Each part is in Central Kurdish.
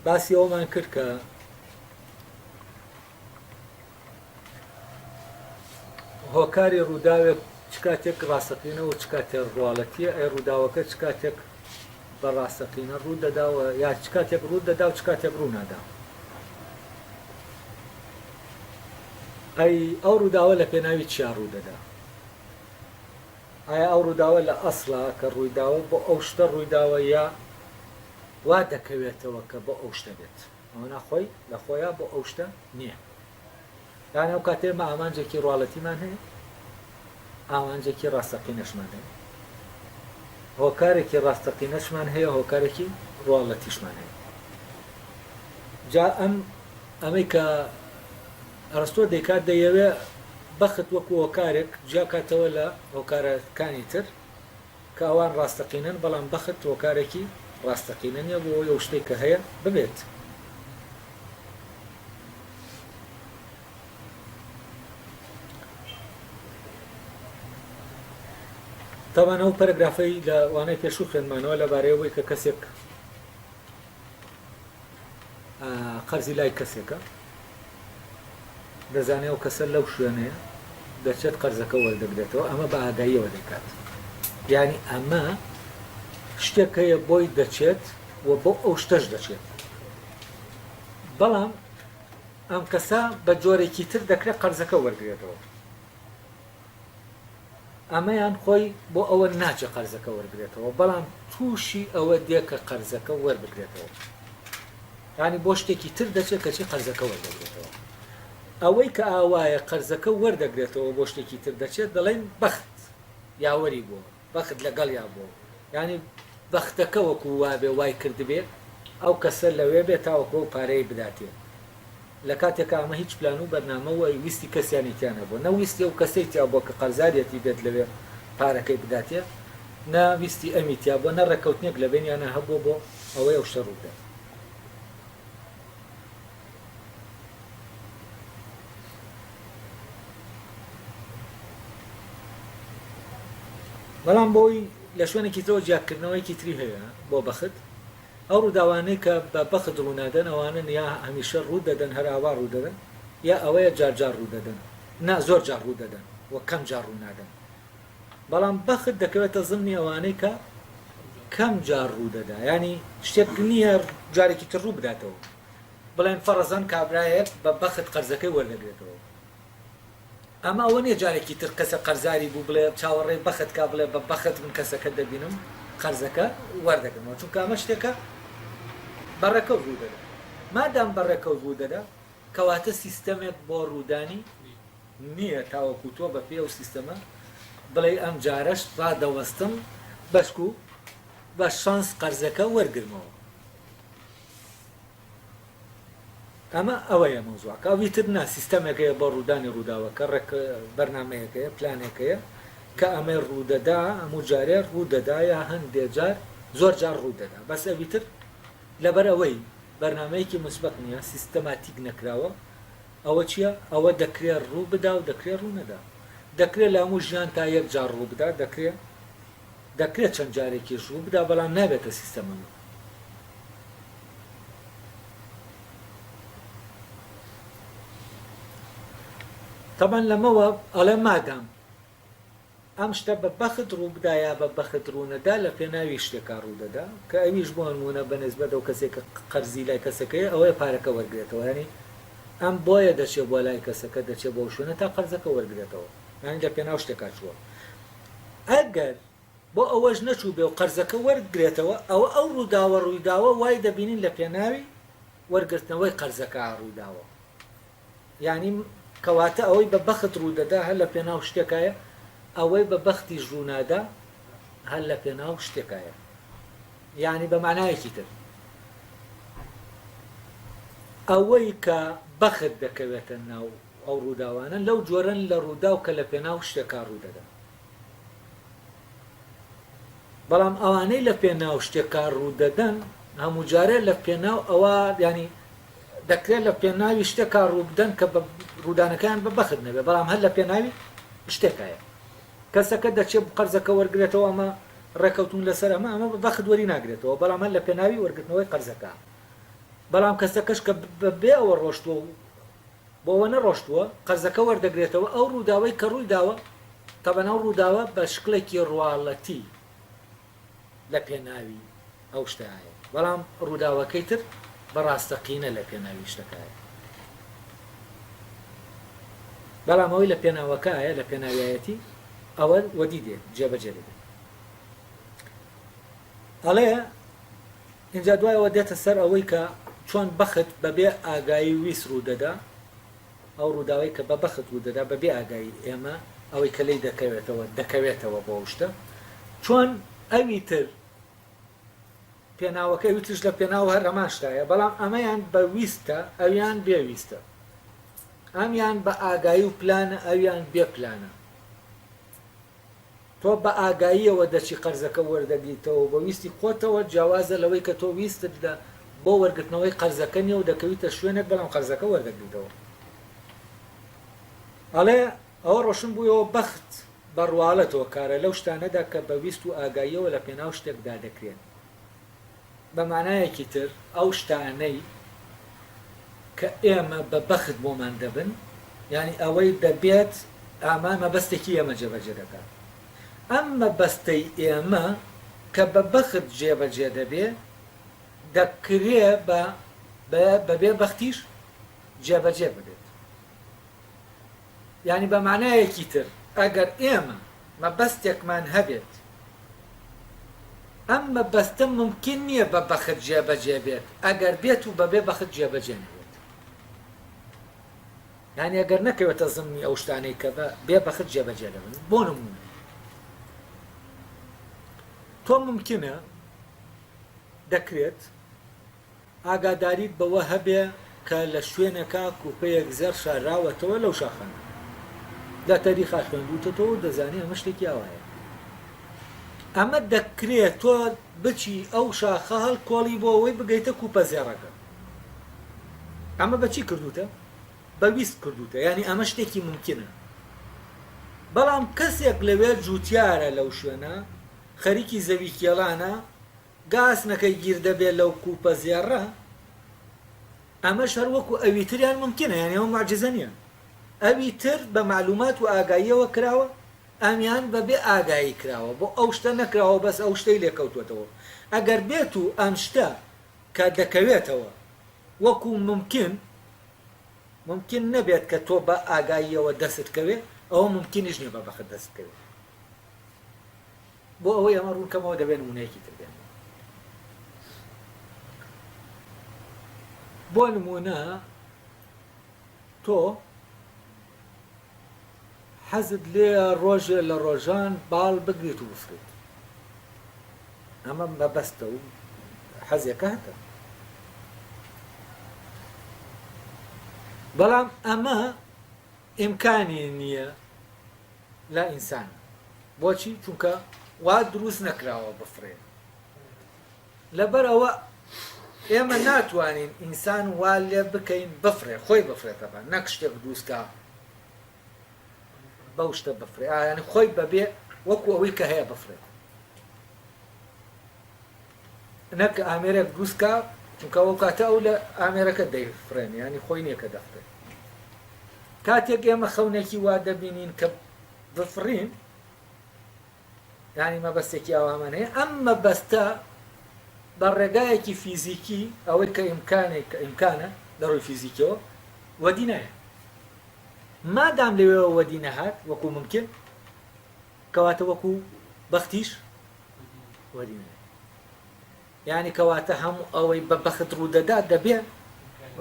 باسی ئەومان کرد کە هۆکاری ڕووداوێک چ کاتێک ڕاستەقینە و چ کاتێک ڕواڵەتییە، ئەی ڕووداوەکە چ کاتێک بە ڕاستەقینە ڕوو دەدا و یا چ کاتێک ڕوو دەدا و چ کاتێک ڕوو نادا؟ ئەی ئەو ڕووداوە لە پێناوی چیا ڕوو دەدا؟ ئایا ئەو ڕووداوە لە ئەسڵا کە ڕوویداوە بۆ ئەو شتە ڕوویداوە یا وا دەکەوێتەوە کە بۆ ئەو شتە بێت؟ ئەوەنا خۆی لە خۆیا بۆ ئەو شتە نییە. یان ئەو کاتەی ئێمە ئامانجێکی ڕواڵەتیمان هەیە، ئامانجێکی ڕاستەقینەشمان هەیە. هۆکارێکی ڕاستەقینەشمان هەیە، هۆکارێکی ڕواڵەتیشمان هەیە. جا ئەم ئەمەی کە ئەرستۆ دەیکات دەیەوێ بەخت وەکو هۆکارێک جیاکاتەوە لە هۆکارەکانی تر کە ئەوان ڕاستەقینەن، بەڵام بەخت هۆکارێکی ڕاستەقینە نییە بۆ ئەوەی ئەو شتەی کە هەیە ببێت. تەبعەن ئەو پەرەگرافەی لە وانەی پێشوو خوێندمانەوە لەبارەی ئەوەی کە کەسێک قەرزی لای کەسێکە دەزانێ ئەو کەسە لەو شوێنەیە دەچێت قەرزەکە وەردەگرێتەوە ئەمە بە ئاگاییەوە دەکات یعنی ئەمە شتێک هەیە بۆی دەچێت و بۆ ئەو شتەش دەچێت بەڵام ئەم کەسە بە جۆرێکی تر دەکرێت قەرزەکە وەرگێتەوە ئەمەیان خۆی بۆ ئەوە ناچێ قەرزەکە وەرگرێتەوە بەڵام تووشی ئەوە دێ کە قەرزەکە وەربگرێتەوە یانی بۆ شتێکی تر دەچێت کەچی قەرزەکە وەردەگرێتەوە ئەوەی کە ئاوایە قەرزەکە وەردەگرێتەوە بۆ شتێکی تر دەچێت دەڵێن بەخت یاوەری بووە بەخت لەگەڵیا بووە یانی بەختەکە وەکو وابێ وای کردبێ ئەو کەسە لەوێ بێ تاوەکو ئەو پارەی بداتێ لە کاتێکا ئەمە هیچ پلان و بەرنامە و ویستی کەسیانی تیا نەبووە، نە ویستی ئەو کەسەی تیا بووە کە قەرزاریەتی بێت لەوێ پارەکەی بداتێ، نە ویستی ئەمی تیا بووە، نە ڕێککەوتنێک لە بەینیانا هەبووە بۆ ئەوەی ئەو شتە ڕوو بدات. بەڵام بۆی لە شوێنێکی ترەوە جیاکردنەوەیەکی تری هەیە بۆ بەخت، ئەو ڕووداوانەی کە بە بەخت ڕوونادەن ئەوانەن یا هەمیشە ڕوو دەدەن هەر ئاوا ڕوو دەدەن یا ئەوەیە جار جار ڕوو دەدەن نا زۆر جار ڕوو دەدەن و کەم جار ڕوو نادەن بەڵام بەخت دەکەوێتە زمنی ئەوانەی کە کەم جار ڕوو دەدا ینی شتێک نییە جارێکی تر ڕوو بداتەوە بڵێن فەڕزەن کابرایەک بە بەخت قەرزەکەی وەردەگرێتەوە ئەمە ئەوە نیە جارێکی تر کەسە قەرزاری بوو بڵێ چاوەڕێی بەخت کا بڵێ بە بەخت من کەسەکە دەبینم قەرزەکە وەردەگرمەوە چونکە ئەمە شتێکە بە ڕێکەوت ڕوو دەدا مادام بە ڕێکەوت ڕوو دەدا کەواتە سیستەمێک بۆ ڕوودانی نییە تاوەکو تۆ بە پێی ئەو سیستەمە بڵێ ئەم جارەش ڕادەوەستم بەشکو بە شانس قەرزەکە وەرگرمەوە. ئەمە ئەوەیە مەوزوعەکە ئەوی تر نا سیستەمێک هەیە بۆ ڕوودانی ڕووداوەکە ڕێک بەرنامەیەک هەیە پلانێک هەیە کە ئەمەی ڕوودەدا هەموو جارێ ڕوودەدا یا هەندێ جار زۆر جار ڕوودەدا بەس ئەوی تر لەبەر ئەوەی بەرنامەیەکی مسبق نییە سیستەماتیک نەکراوە ئەوە چییە ئەوە دەکرێ ڕوو بدا و دەکرێ ڕوو نەدا دەکرێت لە هەموو ژیان تا یەک جار ڕوو بدا دەکرێ دەکرێت چەند جارێکیش ڕوو بدا بەڵام نابێتە سیستەمەمە تەبعەن لەمەوە ئەڵێ مادام ئەم شتە بە بەخت ڕووبدا یا بە بەخت ڕوونەدا لە پێناوی شتێکا ڕوودەدا کە ئەویش بۆ نموونە بە نسبەت ئەو کەسێک کە قەرزی لای کەسەکەیە ئەوەیە پارەکە وەرگرێتەوە یانی ئەم بۆیە دەچێ بۆ لای کەسەکە دەچێ بۆ شوێنە تا قەرزەکە وەرگرێتەوە یانی لە پێناو شتێکا چووە ئەگەر بۆ ئەوەش نەچووبێ و قەرزەکە وەرگرێتەوە، ئەوە ئەو ڕووداوە ڕوویداوە وای دەبینین لە پێناوی وەرگرتنەوەی قەرزەکە ڕوویداوە. یانی کەواتە ئەوەی بە بەخت ڕوودەدا هەر لە پێناو شتێکایە، ئەوەی بە بەختیش ڕوونادا هەر لە پێناو شتێکایە. یانی بە مانایەکی تر ئەوەی کە بەخت دەکەوێتە ناو ئەو ڕووداوانە لەو جۆرەن لە ڕووداو کە لە پێناو شتێکا ڕوودەدەن. بەڵام ئەوانەی لە پێناو شتێکا ڕوودەدەن هەموو جارێ لە پێناو ئەوە یانی دەکرێت لە پێناوی شتێکا ڕووبدەن کە بە ڕوودانەکەیان بە بەخت نەبێ بەڵام هەر لە پێناوی شتێکایە کەسەکە دەچێت قەرزەکە وەرگێتەوە ئەمە ڕێکەوتون لەسەر ئەمە ئەمە بە بەخت وەری ناگرێتەوە بەڵام هەر لە پێناوی وەرگرتنەوەی قەرزەکە. بەڵام کەسەکەش کە بە بێ ئەوە ڕۆشتووە و بۆ ئەوە نەڕۆشتووە قەرزەکە وەردەگرێتەوە ئەو ڕووداوەی کە ڕووی داوە تەبەن ئەو ڕووداوە بە شکڵێکی ڕواڵەتی لە پێناوی ئەو شتایە بەڵام ڕووداوەکەی تر بە ڕاستەقینە لە پێناوی شتەکایە بەڵام ئەوەی لە پێناوەکایە لە پێناویایەتی ئەوە وەدی دێت جێبەجێ دەبێت ئەڵێ ئینجا دوای ئەوە دێتە سەر ئەوەی کە چۆن بەخت بەبێ ئاگایی ویست ڕوودەدا، ئەو ڕووداوەی کە بە بەخت ڕوودەدا بەبێ ئاگایی ئێمە، ئەوەی کە لێی دەکەوێتەوە، دەکەوێتەوە بۆ ئەو شتە، چۆن ئەوی تر پێناوەکەی ئەوی تریش لە پێناو هەر هەمان شتایە، بەڵام ئەمەیان بە ویستە، ئەویان بێ ویستە. ئەمیان بە ئاگایی و پلانە، ئەویان بێ پلانە. تۆ بە ئاگاییەوە دەچی قەرزەکە وەردەگریتەوە و بە ویستی خۆتەوە، جیاوازە لەوەی کە تۆ ویستت لە بۆ وەرگرتنەوەی قەرزەکە نییە و دەکەویتە شوێنێک بەڵام قەرزەکە وەردەگریتەوە. ئەڵێ، ئەوە ڕۆشن بوویەوە بەخت بە ڕواڵەت هۆکارە لەو شتانەدا کە بە ویست و ئاگاییەوە لە پێناو شتێکدا دەکرێن. بە مانایەکی تر ئەو شتانەی کە ئێمە بە بەخت بۆمان دەبن، یانی ئەوەی دەبێت ئامان مەبەستێکی ئێمە جێبەجێ دەکات. ئەم مەبەستەی ئێمە کە بە بەخت جێبەجێ دەبێ، دەکرێ بە بەبێ بەختیش جێبەجێ ببێت. یانی بە مانایەکی تر ئەگەر ئێمە مەبەستێکمان هەبێت، ئەم مەبەستە مومکین نییە بە بەخت جێبەجێ بێت، ئەگەر بێت و بەبێ بەخت جێبەجێ نەبێت. یانی ئەگەر نەکەوێتە زمنی ئەو شتانەی کە بە بێ بەخت جێبەجێ دەبن. بۆ نموونە تۆ مومکینە دەکرێت ئاگاداریت بەوە هەبێ کە لە شوێنێکا کوپەیەک زێڕ شارراوەتەوە لەو شاخانە. لە تەریخا خوێندووتەتەوە و دەزانی ئەمە شتێکی ئاوایە. ئەمە دەکرێ تۆ بچی ئەو شاخە هەڵکۆڵی بۆ ئەوەی بگەیتە کوپە زێڕەکە. ئەمە بە چی کردووتە؟ بە ویست کردووتە. یانی ئەمە شتێکی مومکینە. بەڵام کەسێک لەوێ جووتیارە لەو شوێنە، خەریکی زەوی کێڵانە، گاسنەکەی گیر دەبێ لەو کوپە زێڕە، ئەمەش هەر وەکو ئەوی تریان مومکینە، یانی ئەوە موعجیزە نیە، ئەوی تر بە مەعلومات و ئاگاییەوە کراوە، ئەمیان بە بێ ئاگایی کراوە، بۆ ئەو شتە نەکراوە بەس ئەو شتەی لێ کەوتوەتەوە، ئەگەر بێت و ئەم شتە کە دەکەوێتەوە وەکو مومکین مومکین نەبێت کە تۆ بە ئاگاییەوە دەستت کەوێ، ئەوە مومکینیش نیە بە بەخت دەستت کەوێ. بۆ ئەوەی ئەمە ڕوون کەمەوە دەبێت نموونەیەکی تر بێنمەوە. بۆ نموونە تۆ حەزت لێیە ڕۆژێ لە ڕۆژان باڵ بگریت و بفڕیت. ئەمە مەبەستە و حەزێکە هەتە. بەڵام ئەمە ئیمکانی نییە لە ئینسان بۆچی چونکە وا دروست نەکراوە بفڕێ لەبەر ئەوە ئێمە ناتوانین ئینسان وا لێ بکەین بفڕێ خۆی بفرێتەوە نەک شتێک دروستکە بەو شتە بفرێ ئایانی خۆی بەبێ وەکو ئەوەی کە هەیە بفرێت نەک ئامێرێک دروستکە چونکە ئەو کاتە ئەو لە ئامێرەکە دەیفرێن ینی خۆی نییە کە دەفرێت کاتێک ئێمە خەونێکی وا دەبینین کە بفڕین یانی مەبەستێکی ئاوامان هەیە ئەم مەبەستە بە ڕێگایەکی فیزیکی ئەوەی کە ئیمکانێک کە ئیمکانە لە ڕووی فیزیکیەوە وەدی نایە مادام لەوێوە وەدی نەهات وەکو ممکن کەواتە وەکو بەختیش وەدی نایە یانی کەواتە هەموو ئەوەی بە بەخت ڕوودەدات دەبێ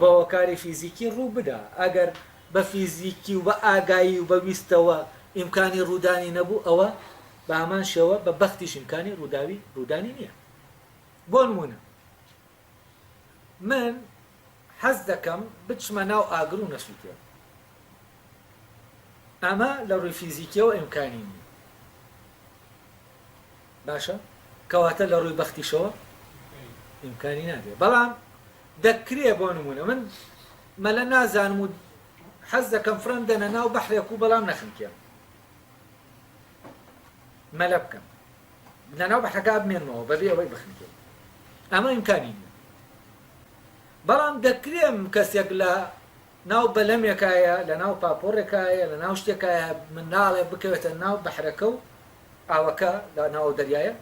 بە هۆکاری فیزیکی ڕوو بدا، ئەگەر بە فیزیکی و بە ئاگایی و بە ویستەوە ئیمکانی ڕوودانی نەبوو ئەوە بە هەمان شێوە بە بەختیش ئیمکانی ڕووداوی ڕوودانی نییە. بۆ نموونە من حەز دەکەم بچمە ناو ئاگر و نەسووتێم. ئەمە لە ڕووی فیزیکیەوە ئیمکانی نییە. باشە کەواتە لە ڕووی بەختیشەوە ئیمکانی نابێ بەڵام دەکرێ بۆ نمونە من مەلە نازانم و حەز دەکەم فرەم دەنە ناو بەحرێک و بەڵام نەخنکێم مەلە بکەم لە ناو بەحرەکە بمێنمەوە بەبێ ئەوەی بخنکێم ئەمە ئیمکانی نییە. بەڵام دەکرێ کەسێک لە ناو بەلەمێکایە، لە ناو پاپۆڕێکایە، لە ناو شتێکایە منداڵێ بکەوێتە ناو بەحرەکە و ئاوەکە لە ناو ئەو دەریایە،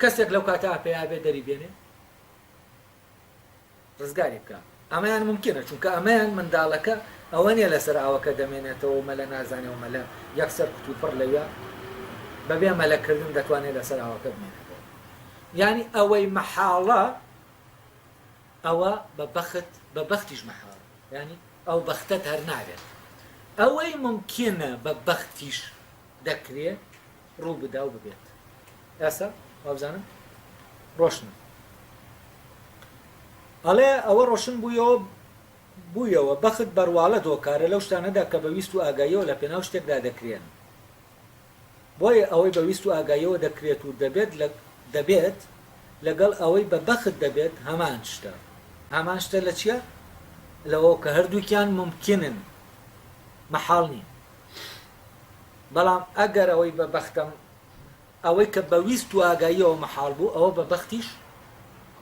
کەسێک لەو کاتە پەیا بێ دەری بێنێ ڕزگاری بکا. ئەمەیان مومکینە، چونکە ئەمەیان منداڵەکە ئەوە نیە لەسەر ئاوەکە دەمێنێتەوە و مەلە نازانێ و مەلە یەکسەر کوتوپڕ لەویا بەبێ مەلەکردن دەتوانێ لەسەر ئاوەکە بمێنێتەوە. یانی ئەوەی مەحاڵە ئەوە بە بەخت بە بەختیش مەحاڵە یانی ئەو بەختەت هەر نابێت ئەوەی مومکینە بە بەختیش دەکرێ ڕوو بدا و ببێت ئێستا وابزانم ڕۆشنە ئەڵێ ئەوە ڕۆشن بوویەوە بوویەوە بەخت بەڕواڵەت هۆکارە لەو شتانەدا کە بە ویست و ئاگاییەوە لە پێناو شتێکدا دەکرێن بۆیە ئەوەی بە ویست و ئاگاییەوە دەکرێت و دەبێت لە دەبێت لەگەڵ ئەوەی بە بەخت دەبێت هەمان شتە. هەمان شتە لە چیا؟ لەوە کە هەردووکیان مومکینن مەحاڵ نین. بەڵام ئەگەر ئەوەی بە بەختە ئەوەی کە بە ویست و ئاگاییەوە مەحاڵ بوو ئەوە بە بەختیش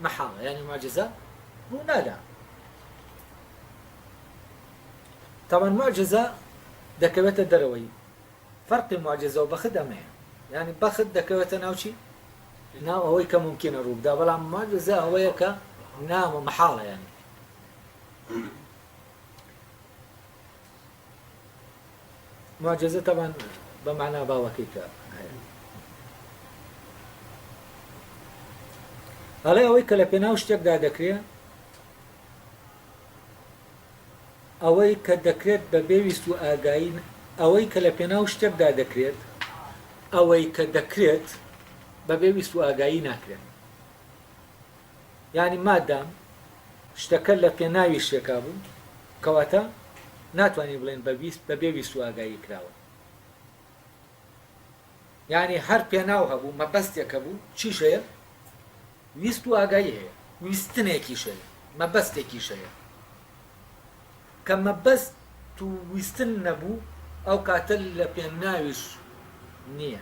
مەحاڵە یانی موعجیزە ڕوو نادا. تەبعەن موعجیزە دەکەوێتە دەرەوەی فەرقی موعجیزە و بەخت ئەمەیە یانی بەخت دەکەوێتە ناو چی؟ ناو ئەوەی کە مومکینە ڕووبدا بەڵام موعجیزە ئەوەیە کە نامە مەحاڵە یانی موعجیزە تەبعەن بە مەعنا باوەکەی کە هەیە ئەڵێ ئەوەی کە لە پێناو شتێکدا دەکرێ ئەوەی کە دەکرێت بە بێ ویست و ئاگایی ئەوەی کە لە پێناو شتێکدا دەکرێت ئەوەی کە دەکرێت بە بێ ویست و ئاگایی ناکرێت. یانی مادام شتەکە لە پێناوی شتێکا بوو کەواتە ناتوانین بڵێین بە ویست بە بێ ویست و ئاگایی کراوە. یانی هەر پێناو هەبوو مەبەستێک هەبوو چیش هەیە؟ ویست و ئاگایی هەیە، ویستنێکیش هەیە، مەبەستێکیش هەیە. کە مەبەست و ویستن نەبوو، ئەو کاتە لە پێناویش نییە.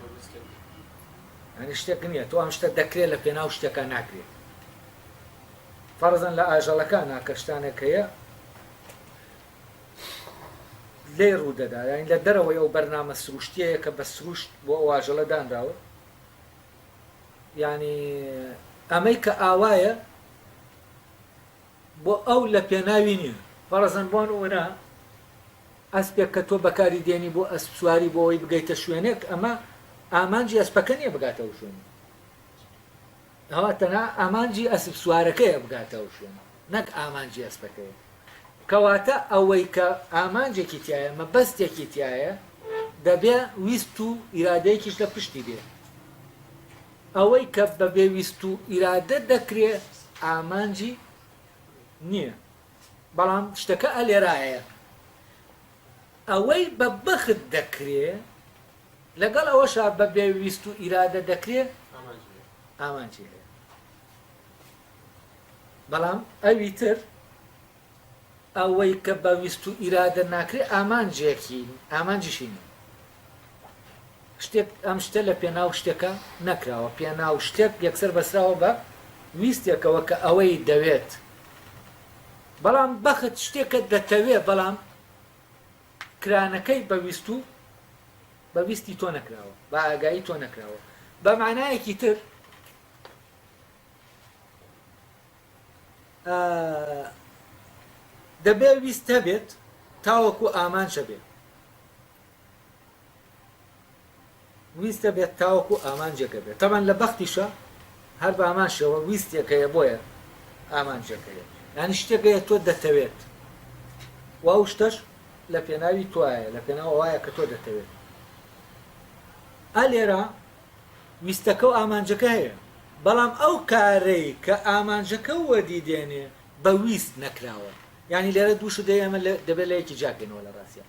یانی شتێک نییە، تۆ ئەم شتە دەکرێت لە پێناو شتێکا ناکرێت. فەرزەن لە ئاژەڵەکانا کە شتانێک هەیە لێی ڕوو دەدا، یانی لە دەرەوەی ئەو بەرنامە سروشتییەیە کە بە سروشت بۆ ئەو ئاژەڵە دانراوە، یانی ئەمەی کە ئاوایە بۆ ئەو لە پێناوی نییە. فەرەزەن بۆ نموونە ئەسپێک کە تۆ بەکاری دێنی بۆ ئەسپ سواری بۆ ئەوەی بگەیتە شوێنێک ئەمە ئامانجی ئەسپەکە نییە بگاتە ئەو شوێنە. ئەوە تەنها ئامانجی ئەسپ سوارەکەیە بگاتە ئەو شوێنە نەک ئامانجی ئەسپەکەیە. کەواتە ئەوەی کە ئامانجێکی تیایە، مەبەستێکی تیایە، دەبێ ویست و ئیرادەیەکیش لە پشتی بێ. ئەوەی کە بە بێ ویست و ئیرادە دەکرێ ئامانجی نییە. بەڵام شتەکە ئەلێرایە. ئەوەی بە بەخت دەکرێ، لەگەڵ ئەوەشا بە بێ ویست و ئیرادە دەکرێ، ئامانجی هەیە. بەڵام ئەوی تر ئەوەی کە بە ویست و ئیرادە ناکرێ ئامانجێکی ئامانجیشی نیە. شتێک ئەم شتە لە پێناو شتێکا نەکراوە، پێناو شتێک یەکسەر بەسراوە بە ویستێکەوە کە ئەوەی دەوێت. بەڵام بەخت شتێکە دەتەوێ بەڵام کرانەکەی بە ویست و بە ویستی تۆ نەکراوە، بە ئاگایی تۆ نەکراوە. بە مانایەکی تر دەبێ ویست هەبێت تاوەکو ئامانج هەبێت. ویست هەبێت تاوەکو ئامانجێک هەبێت. تەبعەن لە بەختیشا هەر بە هەمان شێوە ویستێک هەیە بۆیە ئامانجێک هەیە. یانی شتێک هەیە تۆ دەتەوێت و ئەو شتەش لە پێناوی تۆایە، لە پێناو ئەوایە کە تۆ دەتەوێت. ئا لێرە ویستەکە و ئامانجەکە هەیە، بەڵام ئەو کارەی کە ئامانجەکە وەدی دێنێ بە ویست نەکراوە. یانی لێرە دوو شت هەیە ئێمە دەبێت لە یەکی جیا کەینەوە لە ڕاستیا.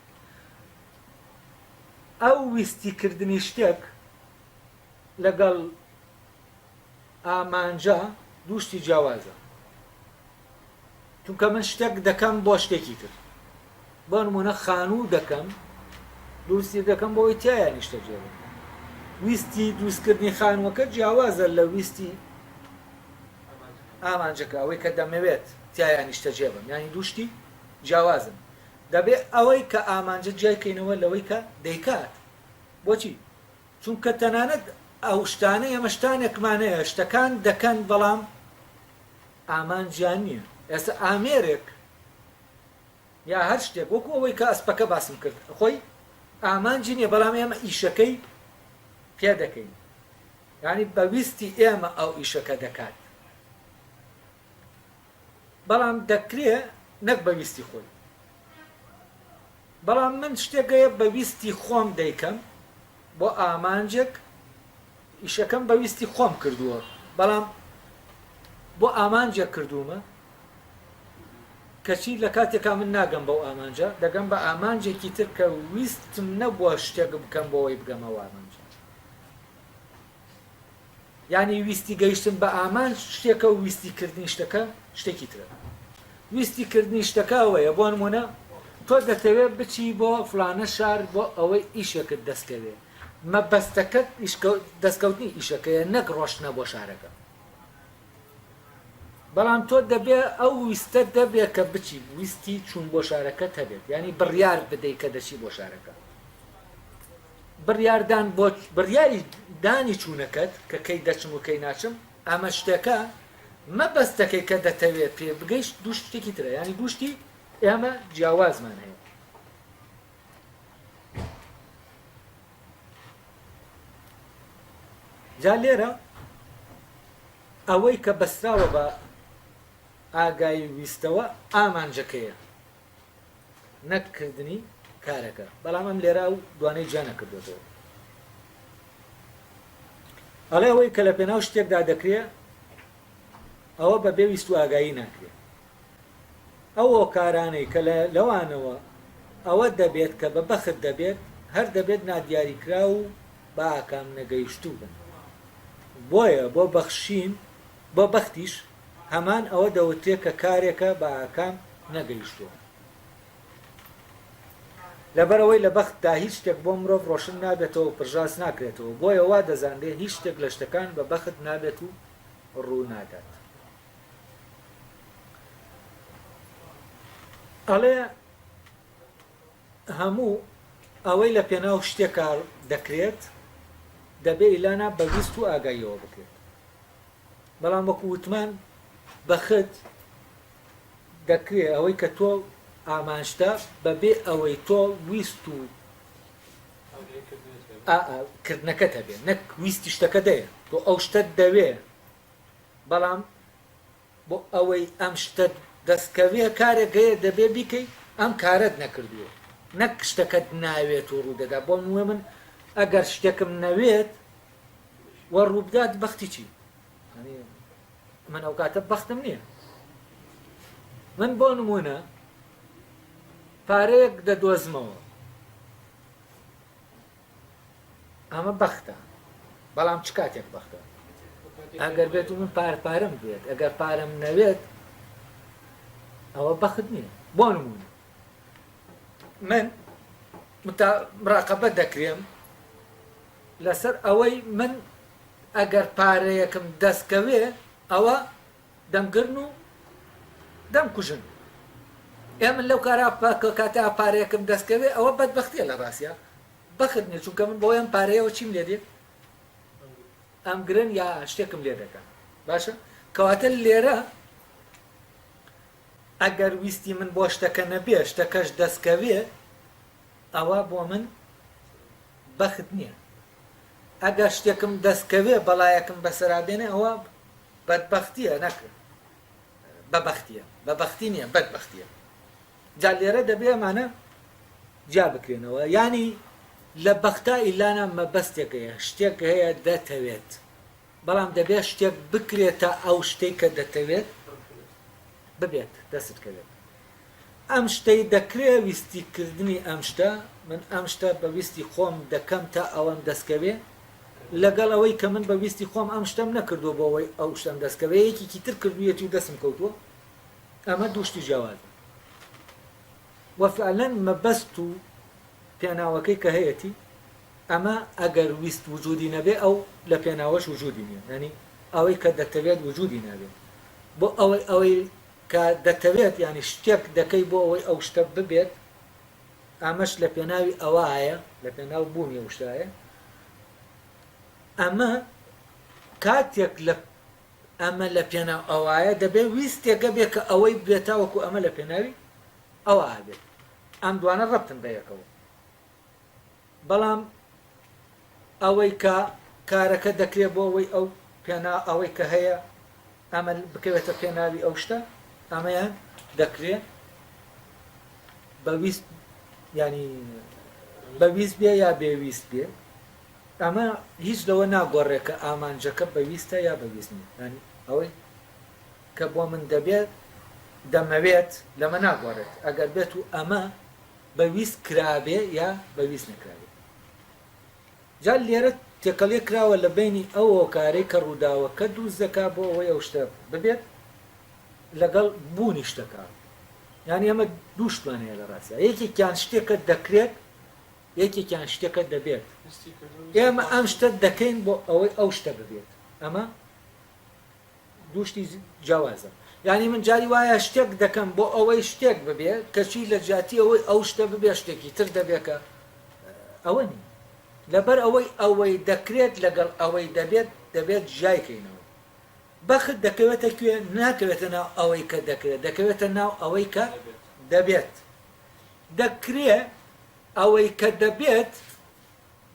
ئەو ویستی کردنی شتێک لەگەڵ ئامانجە دوو شتی جیاوازە. چونکە من شتێک دەکەم بۆ شتێکی تر. بۆ نموونە خانوو دەکەم، دروستی دەکەم بۆ ئەوەی تیایا نیشتەجێ بم. ویستی دروستکردنی خانووەکە جیاوازە لە ویستی. ئامانجەکە، ئەوەی کە دەمەوێت تیایا نیشتەجێ بم، یانی دوو شتی جیاوازن. دەبێ ئەوەی کە ئامانجە جیای کەینەوە لەوەی کە دەیکات. بۆچی؟ چونکە تەنانەت ئەو شتانەی ئێمە شتانێکمان هەیە شتەکان دەکەن بەڵام ئامانجیان نییە. ئێستا ئامێرێک یا هەر شتێک وەکو ئەوەی کە ئەسپەکە باسم کرد خۆی ئامانجی نییە بەڵام ئێمە ئیشەکەی پێ دەکەین یانی بە ویستی ئێمە ئەو ئیشەکە دەکات بەڵام دەکرێ نەک بە ویستی خۆی بەڵام من شتێک هەیە بە ویستی خۆم دەیکەم بۆ ئامانجێک ئیشەکەم بە ویستی خۆم کردووە بەڵام بۆ ئامانجێک کردوومە کەچی لە کاتێکا من ناگەم بەو ئامانجە دەگەم بە ئامانجێکی تر کە ویستم نەبووە شتێک بکەم بۆەوەی بگەمە ئەو ئامانجە یانی ویستی گەیشتن بە ئامانج شتێکە و ویستی کردنی شتەکە شتێکی ترە. ویستی کردنی شتەکە ئەوەیە بۆ نموونە تۆ دەتەوێت بچی بۆ فلانە شار بۆ ئەوەی ئیشێکت دەستکەوێ مەبەستەکەت دەستکەوتنی ئیشەکەیە نەک ڕۆشتنە بۆ شارەکە. بەڵام تۆ دەبێ ئەو ویستە دەبێ کە بچی ویستی چوون بۆ شارەکەت هەبێت یانی بڕیار بدەی کە دەچی بۆ شارەکە. بڕیاردان بۆ بڕیاری دانی چوونەکەت کە کەی دەچم و کەی ناچم ئەمە شتێکە مەبەستەکەی کە دەتەوێت پێ بگەیشت دوو شتێکی ترە یانی دوو شتی ئێمە جیاوازمان هەیە. جا لێرە ئەوەی کە بەستراوە بە ئاگایی ویستەوە ئامانجەکەیە نەک کردنی کارەکە بەڵام ئەم لێرە ئەو دوانەی جیا نەکردوێتەوە ئەڵێ ئەوەی کە لە پێناو شتێکدا دەکرێ ئەوە بە بێ ویست و ئاگایی ناکرێ ئەو هۆکارانەی کە لە لەوانەوە ئەوە دەبێت کە بە بەخت دەبێت هەر دەبێت نادیاریکراو و بە ئاکام نەگەیشتوو بن بۆیە بۆ بەخشین بۆ بەختیش هەمان ئەوە دەوترێ کە کارێکە بە ئاکام نەگەیشتووە. لەبەرئەوەی لە بەختدا هیچ شتێک بۆ مرۆڤ ڕۆشن نابێتەوە و پرژاس ناکرێتەوە، بۆیە وا دەزانرێ هیچ شتێک لە شتەکان بە بەخت نابێت و ڕوو نادات. ئەڵێ هەموو ئەوەی لە پێناو شتێکا دەکرێت، دەبێ ئیلانا بە ویست و ئاگاییەوە بکرێت. بەڵام وەکو وتمان بەخت دەکرێ ئەوەی کە تۆ ئامانجتە بەبێ ئەوەی تۆ ویست و کردنەکەت هەبێ نەک ویستی شتەکە دەیە تۆ ئەو شتەت دەوێ بەڵام بۆ ئەوەی ئەم شتەت دەستکەوێ کارێک هەیە دەبێ بیکەی ئەم کارەت نەکردووە نەک شتەکەت ناوێت و ڕوودەدا بۆ نموونە من ئەگەر شتێکم نەوێت و ڕووبدات بەختی چی من ئەو کاتە بەختم نییە من بۆ نمونە پارەیەک دەدۆزمەوە ئەمە بەختە بەڵام چ کاتێک بەختە ئەگەر بێت و من پار پارەم بێت ئەگەر پارەم نەوێت ئەوە بەخت نییە بۆ نمونە من مراقبە دەکرێم لەسەر ئەوەی من ئەگەر پارەیەکم دەست کەوێ ئەوە دەمگرن و دەمکوژن. ئێ من لەو کارا کاتە پارەیەکم دەست کەوێ ئەوە بەدبەختیە لە ڕاستیا بەخت نیە چونکە من بۆ ئەم پارەیەوە چیم لێ دێ ئەمگرن یا شتێکم لێ دەکەن باشە کەواتە لێرە ئەگەر ویستی من بۆ شتەکە نەبێ شتەکەش دەستکەوێ ئەوە بۆ من بەخت نیە ئەگەر شتێکم دەست کەوێ بەڵایەکم بەسەرا بێنێ ئەوە بەدبەختیە نەک بەبەختیە بەبەختی نیە بەدبەختیە جا لێرە دەبێ ئەمانە جیا بکرێنەوە یانی لە بەختا ئیلانا مەبەستێک هەیە شتێک هەیە دەتەوێت بەڵام دەبێت شتێک بکرێت تا ئەو شتێک کە دەتەوێت ببێت دەست کەوێت ئەم شتەی دەکرێ ویستی کردنی ئەم شتە، من ئەم شتە بە ویستی خۆم دەکەم تا ئەوەم دەستکەوێ، لەگەڵ ئەوەی کە من بە ویستی خۆم ئەم شتەم نەکردووە بۆ ئەوەی ئەو شتەم دەستکەوێ، یەکێکی تر کردوویەتی و دەستم کەوتووە، ئەمە دوو شتی جیاوازن و فعلەن مەبەست و پێناوەکەی کە هەیەتی ئەمە ئەگەر ویست وجودی نەبێ ئەو لە پێناوەش وجودی نیە، یانی ئەوەی کە دەتەوێت وجودی نابێت. بۆ ئەوەی ئەوەی کە دەتەوێت یانی شتێک دەکەی بۆ ئەوەی ئەو شتە ببێت ئەمەش لە پێناوی ئەوایە لە پێناو بوونی ئەو شتایە ئەمە کاتێک لە ئەمە لە پێناو ئەوایە دەبێت ویستێکە بێ کە ئەوەی بێت تاوەکو ئەمە لە پێناوی ئەوە بێت ئەم دوانە ڕەبتن بە یەکەوە بەڵام ئەوەی کە کارەکە دەکرێت بۆ ئەوەی ئەو پێنا ئەوەی کە هەیە ئەمە بکەوێتە پێناوی ئەو شتە ئەمەیان دەکرێ بە ویست ینی بە ویست بێ یا بێویست بێ ئەمە هیچ لەوە ناگۆڕێ کە ئامانجەکە بە ویستە یا بە ویست نییە ینی ئەوەی کە بۆ من دەبێت دەمەوێت لەمە ناگۆڕێت ئەگەر بێت و ئەمە بە ویست کرابێ یا بە ویست نەکرابێ. جا لێرە تێکەڵیەک کراوە لە بەینی ئەو هۆکارەی کە ڕووداوەکە دروست دەکا بۆ ئەوەی ئەو شتە ببێت لەگەڵ بوونی شتەکە. یانی ئەمە دوو شتمان هەیە لە ڕاستیا، یەکێکیان شتێکە دەکرێت، یەکێکیان شتێکە دەبێت. ئێمە ئەم شتە دەکەین بۆ ئەوەی ئەو شتە ببێت. ئەمە دوو شتی جیاوازە یانی من جاری وایە شتێک دەکەم بۆ ئەوەی شتێک ببێ کەچی لە جیاتی ئەوەی ئەو شتە ببێ شتێکی تر دەبێ کە ئەوە نی لەبەر ئەوەی ئەوەی دەکرێت لەگەڵ ئەوەی دەبێت دەبێت جیای کەینەوە بەخت دەکەوێتە کوێ ناکەوێتە ناو ئەوەی کە دەکرێت دەکەوێتە ناو ئەوەی کە دەبێت دەکرێ ئەوەی کە دەبێت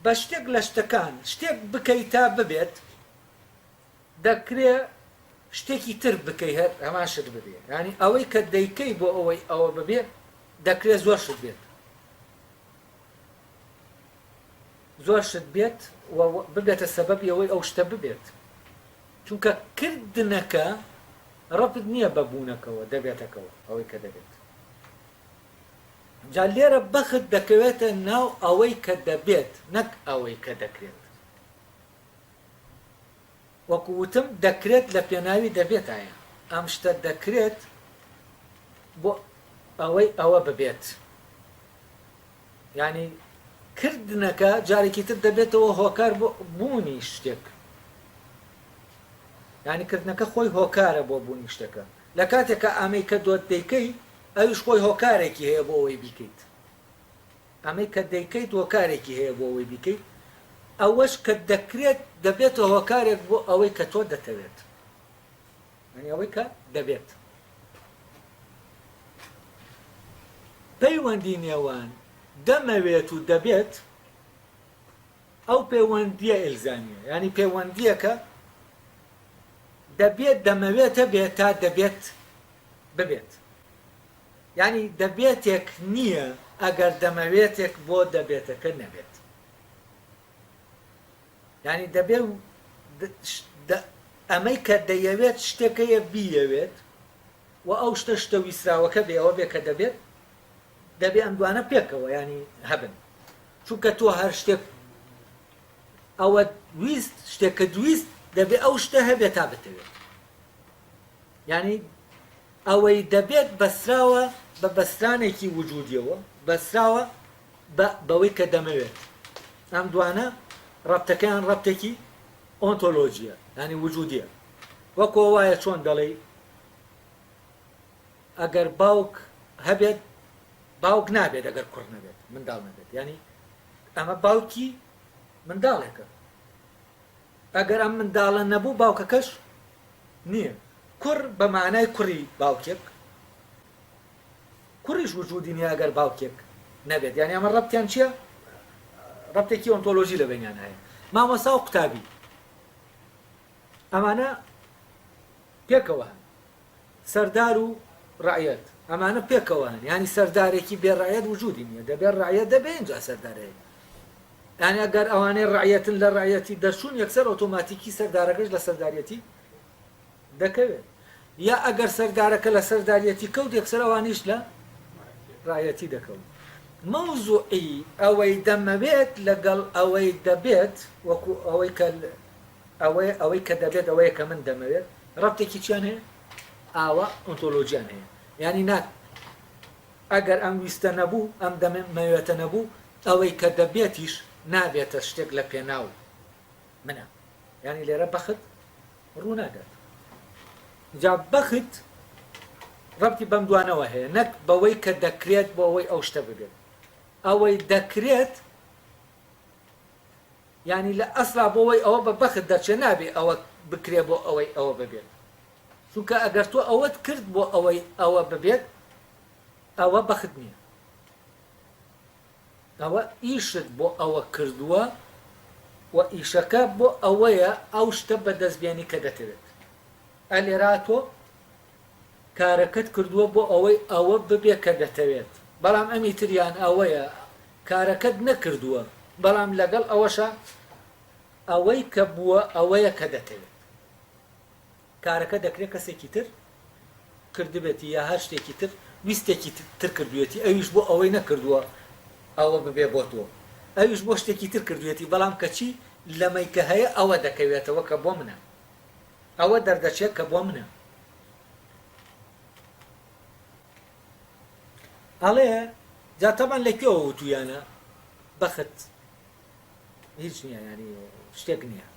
بە شتێک لە شتەکان شتێک بکەیت تا ببێت دەکرێ شتێکی تر بکەی هەر هەمان شت ببێ یانی ئەوەی کە دەیکەی بۆ ئەوەی ئەوە ببێ دەکرێ زۆر شت بێت زۆر شت بێت و ببێتە سەبەبی ئەوەی ئەو شتە ببێت چونکە کردنەکە ڕەبت نییە بە بوونەکەوە دەبێتەکەوە ئەوەی کە دەبێت جا لێرە بەخت دەکەوێتە ناو ئەوەی کە دەبێت نەک ئەوەی کە دەکرێت وەکو وتم دەکرێت لە پێناوی دەبێتایە، ئەم شتە دەکرێت بۆ ئەوەی ئەوە ببێت. یانی کردنەکە جارێکی تر دەبێتەوە هۆکار بۆ بوونی شتێک. یانی کردنەکە خۆی هۆکارە بۆ بوونی شتەکە. لە کاتێکا ئەمەی کە دۆت دەیکەی ئەویش خۆی هۆکارێکی هەیە بۆ ئەوەی بیکەیت. ئەمەی کە دەیکەیت هۆکارێکی هەیە بۆ ئەوەی بیکەیت، ئەوەش کە دەکرێت دەبێتە هۆکارێک بۆ ئەوەی کە تۆ دەتەوێت، یانی ئەوەی کە دەبێت. پەیوەندی نێوان دەمەوێت و دەبێت ئەو پەیوەندییە ئیلزامییە، یانی پەیوەندییەکە دەبێت دەمەوێت هەبێت تا دەبێت ببێت. یانی دەبێتێک نییە ئەگەر دەمەوێتێک بۆ دەبێتەکە نەبێت. یانی دەبێ ئەمەی کە دەیەوێت شتێکەیە بیەوێت و ئەو شتە شتە ویسراوەکە بێ ئەوە بێ کە دەبێت دەبێ ئەم دوانە پێکەوە ینی هەبن چونکە تۆ هەر شتێک ئەوە ویست شتێکە دویست دەبێ ئەو شتە هەبێت تا بتەوێت یانی ئەوەی دەبێت بەستراوە بە بەسترانێکی وجودیەوە، بەستراوە بە بەوەی کە دەمەوێت. ئەم دوانە ڕەبتەکەیان ڕەبتێکی ئۆنتۆلۆجیە، یانی وجودیە. وەکو ئەوە وایە چۆن دەڵێی ئەگەر باوک هەبێت باوک نابێت ئەگەر کوڕ نەبێت، منداڵ نەبێت. یانی ئەمە باوکی منداڵێکە. ئەگەر ئەم منداڵە نەبوو باوکەکەش نییە. کوڕ بە مانای کوڕی باوکێک، کوڕیش وجودی نییە ئەگەر باوکێک نەبێت. یانی ئەمە ڕەبتیان چییە؟ ڕەبتێکی ئۆنتۆلۆژی لە بەینیان هەیە. مامۆستا و قوتابی ئەمانە پێکەوە هەن. سەردار و ڕەعیەت ئەمانە پێکەوە هەن. یانی سەردارێکی بێ ڕەعیەت وجودی نییە. دەبێت ڕەعیەت دەبێ ئینجا سەردار هەیە. یانی ئەگەر ئەوانەی ڕەعیەتن لە ڕەعیەتی دەرچوون یەکسەر ئۆتۆماتیکی سەردارەکەش لە سەرداریەتی دەکەوێت یا ئەگەر سەردارەکە لە سەرداریەتی کەوت یەکسەر ئەوانیش لە ڕەعیەتی دەکەون. مەوزوعی ئەوەی دەمەوێت لەگەڵ ئەوەی دەبێت وەکو ئەوەی کە ئەوەی ئەوەی کە دەبێت ئەوەیە کە من دەمەوێت ڕەبتێکی چیان هەیە؟ ئاوا ئۆنتۆلۆژیان هەیە یانی نا ئەگەر ئەم ویستە نەبوو، ئەم دەمەوێتە نەبوو، ئەوەی کە دەبێتیش نابێتە شتێک لە پێناو منە. یانی لێرە بەخت ڕوو نادات. جا بەخت ڕەبتی بەم دوانەوە هەیە نەک بەوەی کە دەکرێت بۆ ئەوەی ئەو شتە ببێت. ئەوەی دەکرێت یانی لە ئەسڵا بۆ ئەوەی ئەوە بە بەخت دەرچێ نابێ ئەوە بکرێ بۆ ئەوەی ئەوە ببێت. چونکە ئەگەر تۆ ئەوەت کرد بۆ ئەوەی ئەوە ببێت ئەوە بەخت نییە. ئەوە ئیشت بۆ ئەوە کردووە و ئیشەکە بۆ ئەوەیە ئەو شتە بەدەست بێنی کە دەتەوێت. ئە لێرا تۆ کارەکەت کردووە بۆ ئەوەی ئەوە ببێ کە دەتەوێت، بەڵام ئەمی تریان ئەوەیە کارەکەت نەکردووە بەڵام لەگەڵ ئەوەشا ئەوەی کە بووە ئەوەیە کە دەتەوێت. کارەکە دەکرێت کەسێکی تر کردبێتی یا هەر شتێکی تر ویستێکی تر کردوێتی ئەویش بۆ ئەوەی نەکردووە ئەوە ببێ بۆ تۆ ئەویش بۆ شتێکی تر کردوێتی بەڵام کەچی لەمەی کە هەیە ئەوە دەکەوێتەوە کە بۆ منە ئەوە دەردەچێت کە بۆ منە ئەڵێ جا تەبعەن لە کوێوە وتویانە بەخت هیچ نییە ینی شتێک نییە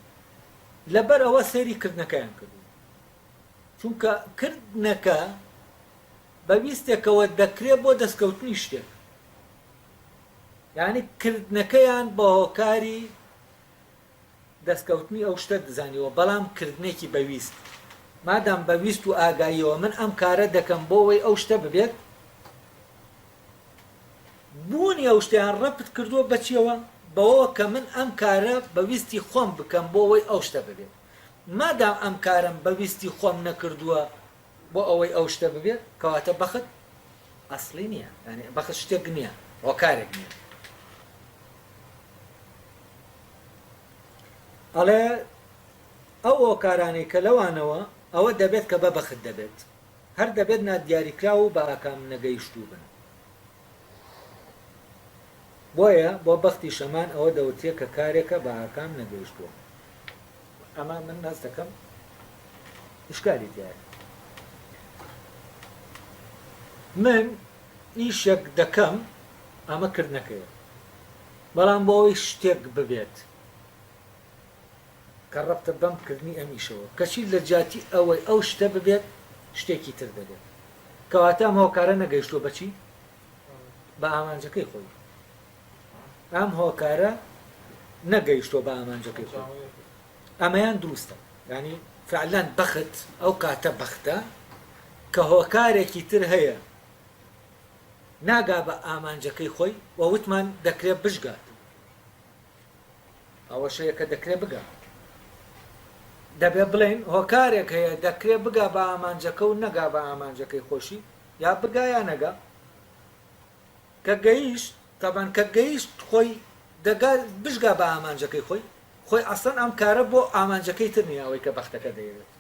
لەبەر ئەوە سەیری کردنەکەیان کردو چونکە کردنەکە بە ویستێکەوە دەکرێت بۆ دەستکەوتنی شتێک یعنی کردنەکەیان بە هۆکاری دەستکەوتنی ئەو شتە زانیوە بەڵام کردنێکی بە ویست مادام بە ویست و ئاگاییەوە من ئەم کارە دەکەم بۆ ئەوەی ئەو شتە ببێت بوونی ئەو شتەیان ڕەبت کردووە بە چیەوە؟ بەوەوە کە من ئەم کارە بە ویستی خۆم بکەم بۆ ئەوەی ئەو شتە ببێت. مادام ئەم کارەم بە ویستی خۆم نەکردووە بۆ ئەوەی ئەو شتە ببێت، کەواتە بەخت ئەسڵی نییە، یانی بەخت شتێک نییە، هۆکارێک نییە. ئەڵێ ئەو هۆکارانەی کە لەوانەوە ئەوە دەبێت کە بە بەخت دەبێت، هەر دەبێت نادیاریکراو و بە ئاکام نەگەیشتوو بن. بۆیە بۆ بەختی شەمان ئەوە دەوترێ کە کارێکە بە ئاکام نەگەیشتووە. ئەمە من هەست دەکەم ئیشکالی تیایە. من ئیشێک دەکەم ئەمە کردنەکەیە بەڵام بۆ ئەوەی شتێک ببێت کە ڕەبتە بەم کردنی ئەم ئیشەوە کەچی لە جیاتی ئەوەی ئەو شتە ببێت شتێکی تر دەبێت کەواتە ئەم هۆکارە نەگەیشتووە بە چی؟ بە ئامانجەکەی خۆی ئەم هۆکارە نەگەیشتووە بە ئامانجەکەی خۆی ئەمەیان دروستە ینی فعلەن بەخت ئەو کاتە بەختە کە هۆکارێکی تر هەیە ناگا بە ئامانجەکەی خۆی و وتمان دەکرێت بشگات ئەوەش هەیە کە دەکرێت بگا. دەبێ بڵێین هۆکارێک هەیە دەکرێ بگا بە ئامانجەکە و نەگا بە ئامانجەکەی خۆشی، یا بگا یا نەگا. کە گەیشت، تەبعەن کە گەیشت خۆی دەگا بشگا بە ئامانجەکەی خۆی، خۆی ئەسڵەن ئەم کارە بۆ ئامانجەکەی تر نییە ئەوەی کە بەختەکە دەیەوێت.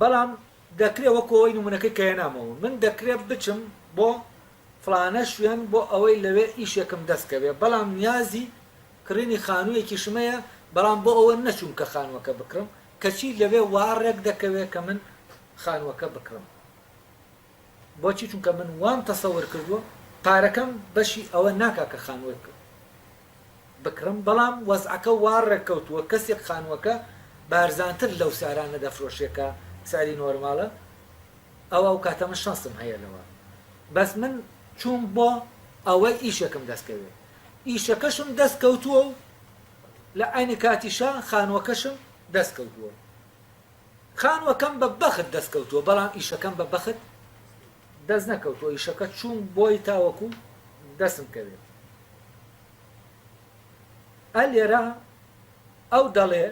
بەڵام دەکرێ وەکو ئەوەی نمونەکەی کە هێنامەوە من دەکرێ بچم بۆ فڵانە شوێن بۆ ئەوەی لەوێ ئیشێکم دەست کەوێ بەڵام نیازی کڕینی خانوویەکیشم هەیە بەڵام بۆ ئەوە نەچووم کە خانووەکە بکڕم کەچی لەوێ وا ڕێک دەکەوێ کە من خانووەکە بکڕم بۆچی چونکە من وام تەسەور کردووە پارەکەم بەشی ئەوە ناکا کە خانووەک بکڕم بەڵام وەزعەکە وا ڕێککەوتووە کەسێک خانووەکە بە هەرزانتر لەو سعرانە دەفرۆشێ کە سعری نۆرماڵە ئەوە ئەو کاتە من شەنسم هەیە لەوە بەس من چووم بۆ ئەوەی ئیشێکم دەست کەوێ ئیشەکەشم دەست کەوتووە و لە عەینی کاتیشا خانووەکەشم دەست کەوتووە خانووەکەم بە بەخت دەست کەوتووە بەڵام ئیشەکەم بە بەخت دەست نەکەوتووە ئیشەکە چووم بۆی تاوەکو دەستم کەوێت ئە لێرە ئەو دەڵێ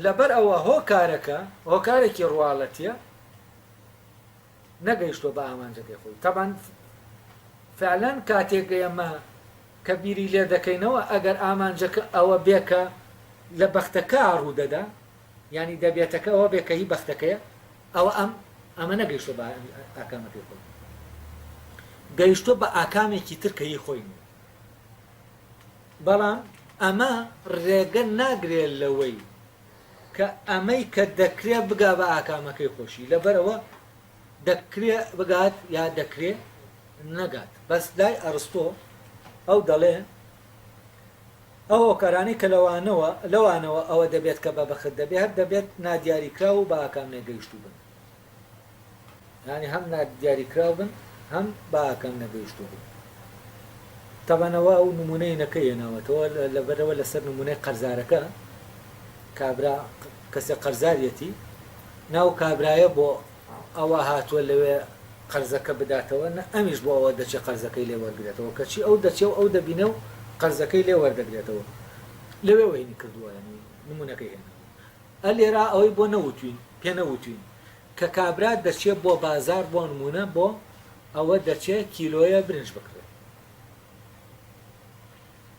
لەبەر ئەوە هۆکارەکە هۆکارێکی ڕواڵەتیە نەگەیشتووە بە ئامانجەکەی خۆی تەبعەن فعلەن کاتێک ئێمە کە بیری لێ دەکەینەوە ئەگەر ئامانجەکە ئەوە بێ کە لە بەختەکە ڕوودەدا یانی دەبێتەکە ئەوە بێ کە هی بەختەکەیە ئەوە ئەم ئەمە نەگەیشتووە بە ئاکامەکەی خۆی گەیشتووە بە ئاکامێکی تر کە هی خۆی نییە بەڵام ئەمە ڕێگە ناگرێ لەوەی کە ئەمەی کە دەکرێ بگا بە ئاکامەکەی خۆشی لەبەرئەوە دەکرێ بگات یا دەکرێ نەگات بەس لای ئەرستۆ ئەو دەڵێ. ئەو هۆکارانەی کە لەوانەوە لەوانەوە ئەوە دەبێت کە بە بەخت دەبێ هەر دەبێت نادیاریکراو و بە ئاکام نەگەیشتوو بن. یانی هەم نادیاریکراو بن هەم بە ئاکام نەگەیشتوو بن. تەبعەن ئەوە ئەو نموونەی نەکەی هێناوەتەوە لەبەرئەوە لەسەر نموونەی قەرزارەکە کابرا کەسێک قەرزاریەتی ناو کابرایە بۆ ئەوە هاتووە لەوێ قەرزەکە بداتەوە نە ئەمیش بۆ ئەوە دەچێ قەرزەکەی لێ وەرگرێتەوە کەچی ئەو دەچێ و ئەو دەبینێ و قەرزەکەی لێ وەردەگرێتەوە لەوێوە هینی کردووە یانی نموونەکەی هێناوە ئە لێرا ئەوەی بۆ نەوتوین پێ نەوتوین کە کابرا دەچێ بۆ بازاڕ بۆ نموونە بۆ ئەوە دەچێ کیلۆیە برنج بکڕێ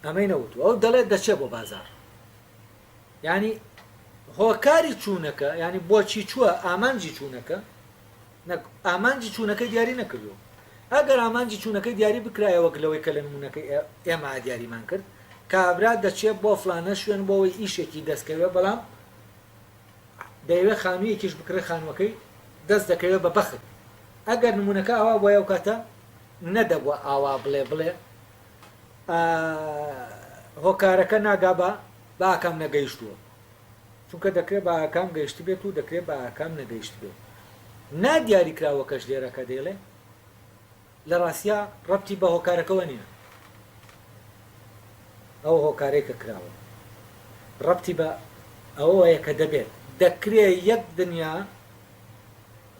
ئەمەی نەوتووە ئەو دەڵێ دەچێ بۆ بازاڕ یانی هۆکاری چوونەکە یانی بۆچی چووە ئامانجی چوونەکە نەک ئامانجی چوونەکەی دیاری نەکردووە ئەگەر ئامانجی چوونەکەی دیاری بکرایە وەک لەوەی کە لە نمونەکەی ئێمە دیاریمان کرد کابرا دەچێت بۆ فلانە شوێن بۆ ئەوەی ئیشێکی دەستکەوێت بەڵام دەیەوێت خانوویەکیش بکڕێ خانووەکەی دەست دەکەوێت بە بەخت ئەگەر نمونەکە ئاوا بوایە ئەو کاتە نەدەبووە ئاوا بڵێ بڵێ هۆکارەکە ناگا بە بە ئاکام نەگەیشتووە چونکە دەکرێت بە ئاکام گەیشتبێت و دەکرێت بە ئاکام نەگەیشتبێت نادیاریکراوەکەش لێرە کە دەیڵێ لە ڕاستیا ڕەبتی بە هۆکارەکەوە نییە ئەو هۆکارەی کە کراوە ڕەبتی بە ئەوەیە کە دەبێت دەکرێ یەک دنیا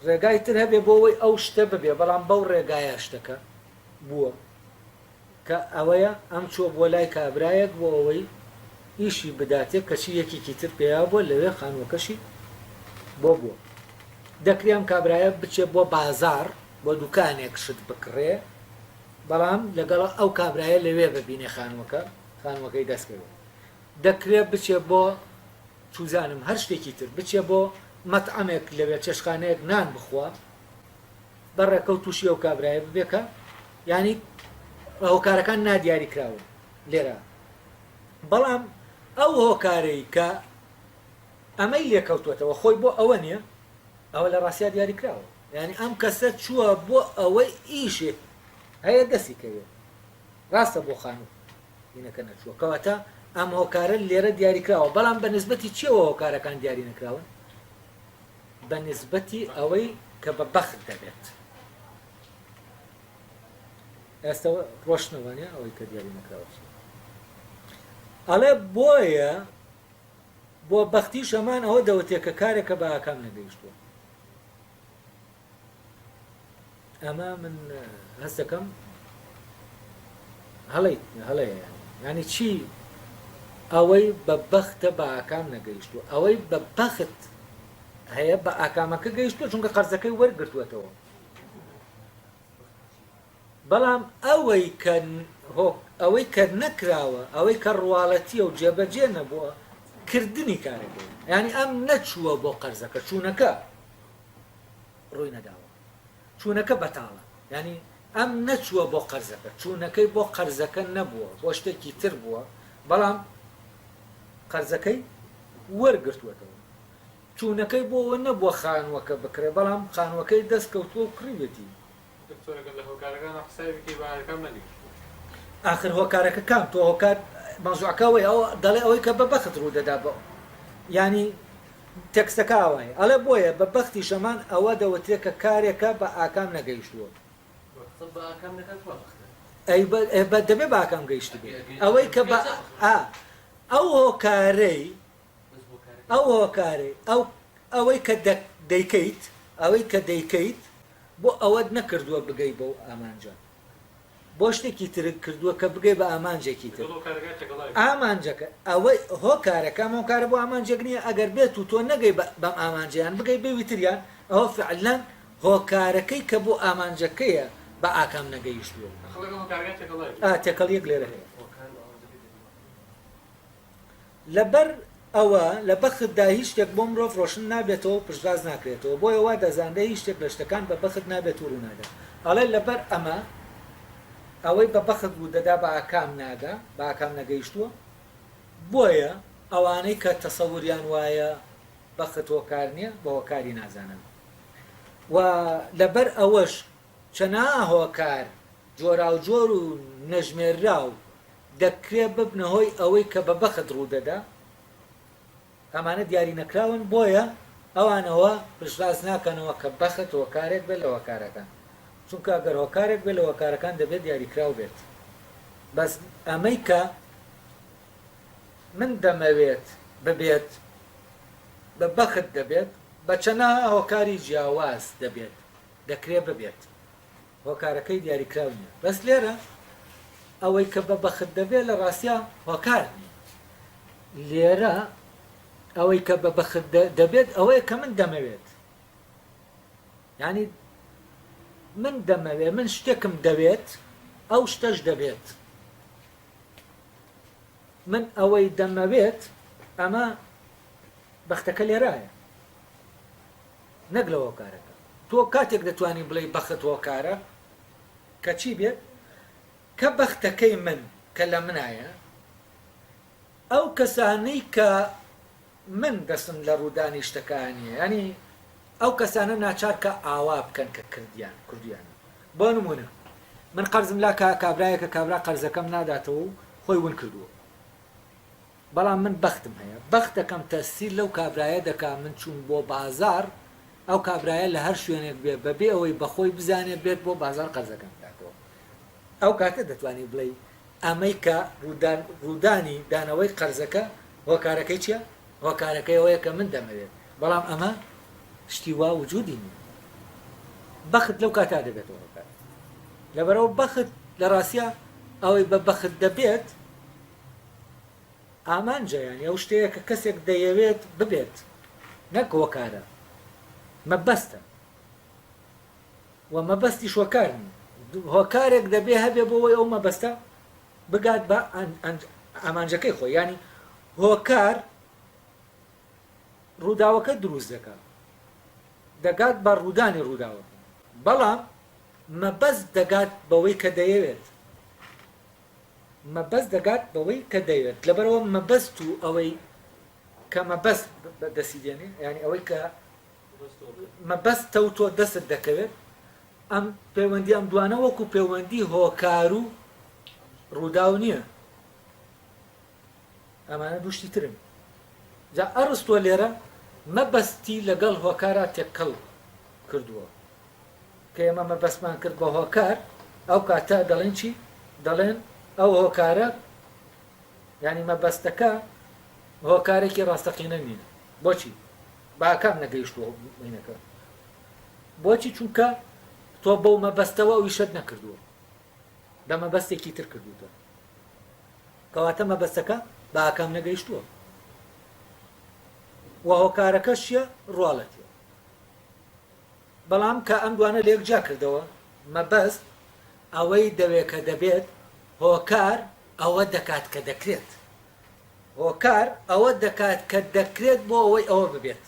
ڕێگای تر هەبێ بۆ ئەوەی ئەو شتە ببێ بەڵام بەو ڕێگایە شتەکە بووە کە ئەوەیە ئەم چووە بۆ لای کابرایەک بۆ ئەوەی ئیشی بداتێ کەچی یەکێکی تر پەیا بووە لەوێ خانووەکەشی بۆ بووە. دەکرێ ئەم کابرایە بچێ بۆ بازاڕ بۆ دوکانێک شت بکڕێ بەڵام لەگەڵ ئەو کابرایە لەوێ ببینێ خانووەکە خانووەکەی دەست کەوێ. دەکرێ بچێ بۆ چوزانم هەر شتێکی تر بچێ بۆ مەتعەمێک لەوێ چێشتخانەیەک نان بخوا بە ڕێکەوت تووشی ئەو کابرایە ببێ کە یانی هۆکارەکان نادیاری کراون لێرە بەڵام ئەو هۆکارەی کە ئەمەی لێکەوتوەتەوە خۆی بۆ ئەوە نییە ئەوە لە ڕاستیا دیاری کراوە یعنی ئەم کەسە چووە بۆ ئەوەی ئیشێک هەیە دەستی کەوێت ڕاستە بۆ خانوو دینەکە نەچووە کەواتە ئەم هۆکارە لێرە دیاریکراوە بەڵام بە نسبەتی چیەوە هۆکارەکان دیاری نەکراون بە نیسبەتی ئەوەی کە بە بەخت دەبێت. ئێستا ڕۆشنە وانە ئەوەی کە دیاری نەکراوە چیە؟ ئەڵێ بۆیە بۆ بەختیش ئەمان ئەوە دەوتێ کە کارێکە بە ئاکام نەگەیشتووە. ئەمە من هەست دەکەم هەڵەی هەڵەیە یانی یانی چی ئەوەی بە بەختە بە ئاکام نەگەیشتووە ئەوەی بە بەخت هەیە بە ئاکامەکە گەیشتووە چونکە قەرزەکەی وەرگرتووەتەوە بەڵام ئەوەی کە ئەوەی کە نەکراوە ئەوەی کە ڕواڵەتیە و جێبەجێ نەبووە کردنی کارەکەی یعنی ئەم نەچووە بۆ قەرزەکە چوونەکە ڕووی نەداوە چوونەکە بەتاڵە یانی ئەم نەچووە بۆ قەرزەکە چوونەکەی بۆ قەرزەکە نەبووە بۆ شتێکی تر بووە بەڵام قەرزەکەی وەرگرتووەتەوە چوونەکەی بۆ ئەوە نەبووە خانووەکە بکڕێ بەڵام خانووەکەی دەست کەوتووە و کڕیوێتی. دکتۆر ئەگەر لە هۆکارەکانە حسابی بکەی بە ئاکام نەگەیشتووە. ئاخر هۆکارەکە کام تۆ هۆکار مەوزوعەکە ئەوەیە ئەو دەڵێ ئەوەی کە بە بەخت ڕوو دەدا بە یانی تێکستەکە ئاوایە ئەڵێ بۆیە بە بەختی شەمان ئەوە دەوترێ کە کارێکە بە ئاکام نەگەیشتووە. بەخت بە ئاکام نەگات کوا بەختە؟ ئەی بە دەبێ بە ئاکام گەیشتبێ ئەوەی کە بە ئا ئەو هۆکارەی ئەو هۆکارەی ئەو ئەوەی کە دەیکەیت ئەوەی کە دەیکەیت بۆ ئەوەت نەکردووە بگەی بەو ئامانجە بۆ شتێکی ترت کردووە کە بگەی بە ئامانجێکی تر ئامانجەکە ئەوەی هۆکارەکە ئەم هۆکارە بۆ ئامانجێک نییە ئەگەر بێت و تۆ نەگەی بەم ئامانجەیان بگەی بەوی تریان ئەوە فعلەن هۆکارەکەی کە بۆ ئامانجەکەیە بە ئاکام نەگەیشتووە تێکەڵیەک لێرە هەیە. لەبەر ئەوە لە بەختدا هیچ شتێک بۆ مرۆڤ ڕۆشن نابێتەوە و پشتڕاست ناکرێتەوە، بۆیە وا دەزانرێ هیچ شتێک لە شتەکان بە بەخت نابێت و ڕوونادا. ئەڵێ لەبەر ئەمە ئەوەی بە بەخت ڕوودەدا بە ئاکام ناگا، بە ئاکام نەگەیشتووە، بۆیە ئەوانەی کە تەسەوریان وایە بەخت هۆکار نییە، بە هۆکاری نازانن و لەبەر ئەوەش چەناها هۆکار جۆراوجۆر و نەژمێرراو. دەکرێ ببنە هۆی ئەوەی کە بە بەخت ڕوودەدا، ئەمانە دیاری نەکراون، بۆیە ئەوان ئەوە پشتڕاست ناکەنەوە کە بەخت هۆکارێک بێت لە هۆکارەکان، چونکە ئەگەر هۆکارێک بێت لە هۆکارەکان دەبێت دیاریکراو بێت، بەس ئەمەی کە من دەمەوێت ببێت بە بەخت دەبێت، بە چەنەها هۆکاری جیاواز دەبێت، دەکرێ ببێت. هۆکارەکەی دیاریکراو نییە. بەس لێرە ئەوەی کە بە بەخت دەبێت لە ڕاستیا هۆکار نییە. لێرە ئەوەی کە بە بەخت دەبێت ئەوەیە کە من دەمەوێت. یانی من دەمەوێت، من شتێکم دەوێت، ئەو شتەش دەبێت. من ئەوەی دەمەوێت ئەمە بەختەکە لێرایە. نەک لە هۆکارەکە. تۆ کاتێک دەتوانی بڵێی بەخت هۆکارە کە چی بێت؟ کە بەختەکەی من کە لە منایە، ئەو کەسانەی کە من دەستم لە ڕوودانی شتەکە نییە، یانی ئەو کەسانە ناچار کە ئاوا بکەن کە کردیان، کردویانە. بۆ نموونە من قەرزم لا کابرایەکە، کابرا قەرزەکەم ناداتەوە و خۆی ون کردووە. بەڵام من بەختم هەیە بەختەکەم تەسیر لەو کابرایە دەکا من چووم بۆ بازاڕ ئەو کابرایە لە هەر شوێنێک بێ بەبێ ئەوەی بەخۆی بزانێ بێت بۆ بازاڕ قەرزەکەم بداتەوە ئەو کاتە دەتوانی بڵێی ئەمەی کە ڕوودان ڕوودانی دانەوەی قەرزەکە هۆکارەکەی چیە هۆکارەکەی ئەوەیە کە من دەمەوێت بەڵام ئەمە شتی وا وجودی نیە بەخت لەو کاتە دەبێتەوە هۆکار لەبەرەوە بەخت لە ڕاستیا ئەوەی بە بەخت دەبێت ئامانجە یانی ئەو شتەیە کە کەسێک دەیەوێت ببێت نەک هۆکارە مەبەستە و مەبەستیش هۆکار نییە هۆکارێک دەبێ هەبێ بۆ ئەوەی ئەو مەبەستە بگات بە ئامانجەکەی خۆی یانی هۆکار ڕووداوەکە دروست دەکات دەگات بە ڕوودانی ڕووداوەکە بەڵام مەبەست دەگات بەوەی کە دەیەوێت مەبەست دەگات بەوەی کە دەیەوێت لەبەرئەوە مەبەست و ئەوەی کە مەبەست دەستی دێنێ یانی ئەوەی کە مەبەستە و تۆ دەستت دەکەوێت ئەم پەیوەندی ئەم دوانە وەکو پەیوەندی هۆکار و ڕووداو نییە ئەمانە دوشتی ترن جا ئەڕستۆ لێرە مەبەستی لەگەڵ هۆکارا تێکەڵ کردووە کە ئێمە مەبەستمان کرد بە هۆکار ئەو کاتە دەڵێن چی؟ دەڵێن ئەو هۆکارە یانی مەبەستەکە هۆکارێکی ڕاستەقینە نییە. بۆچی؟ بە ئاکام نەگەیشتووە مینەکە. بۆچی؟ چونکە تۆ بەو مەبەستەوە ئەو ئیشەت نەکردووە. بە مەبەستێکی تر کردووتە. کەواتە مەبەستەکە بە ئاکام نەگەیشتووە. و هۆکارەکەش چییە؟ ڕواڵەتیە. بەڵام کە ئەم دوانە لێک جیا کردەوە، مەبەست ئەوەی دەوێ کە دەبێت، هۆکار ئەوە دەکات کە دەکرێت. هۆکار ئەوە دەکات کە دەکرێت بۆ ئەوەی ئەوە ببێت.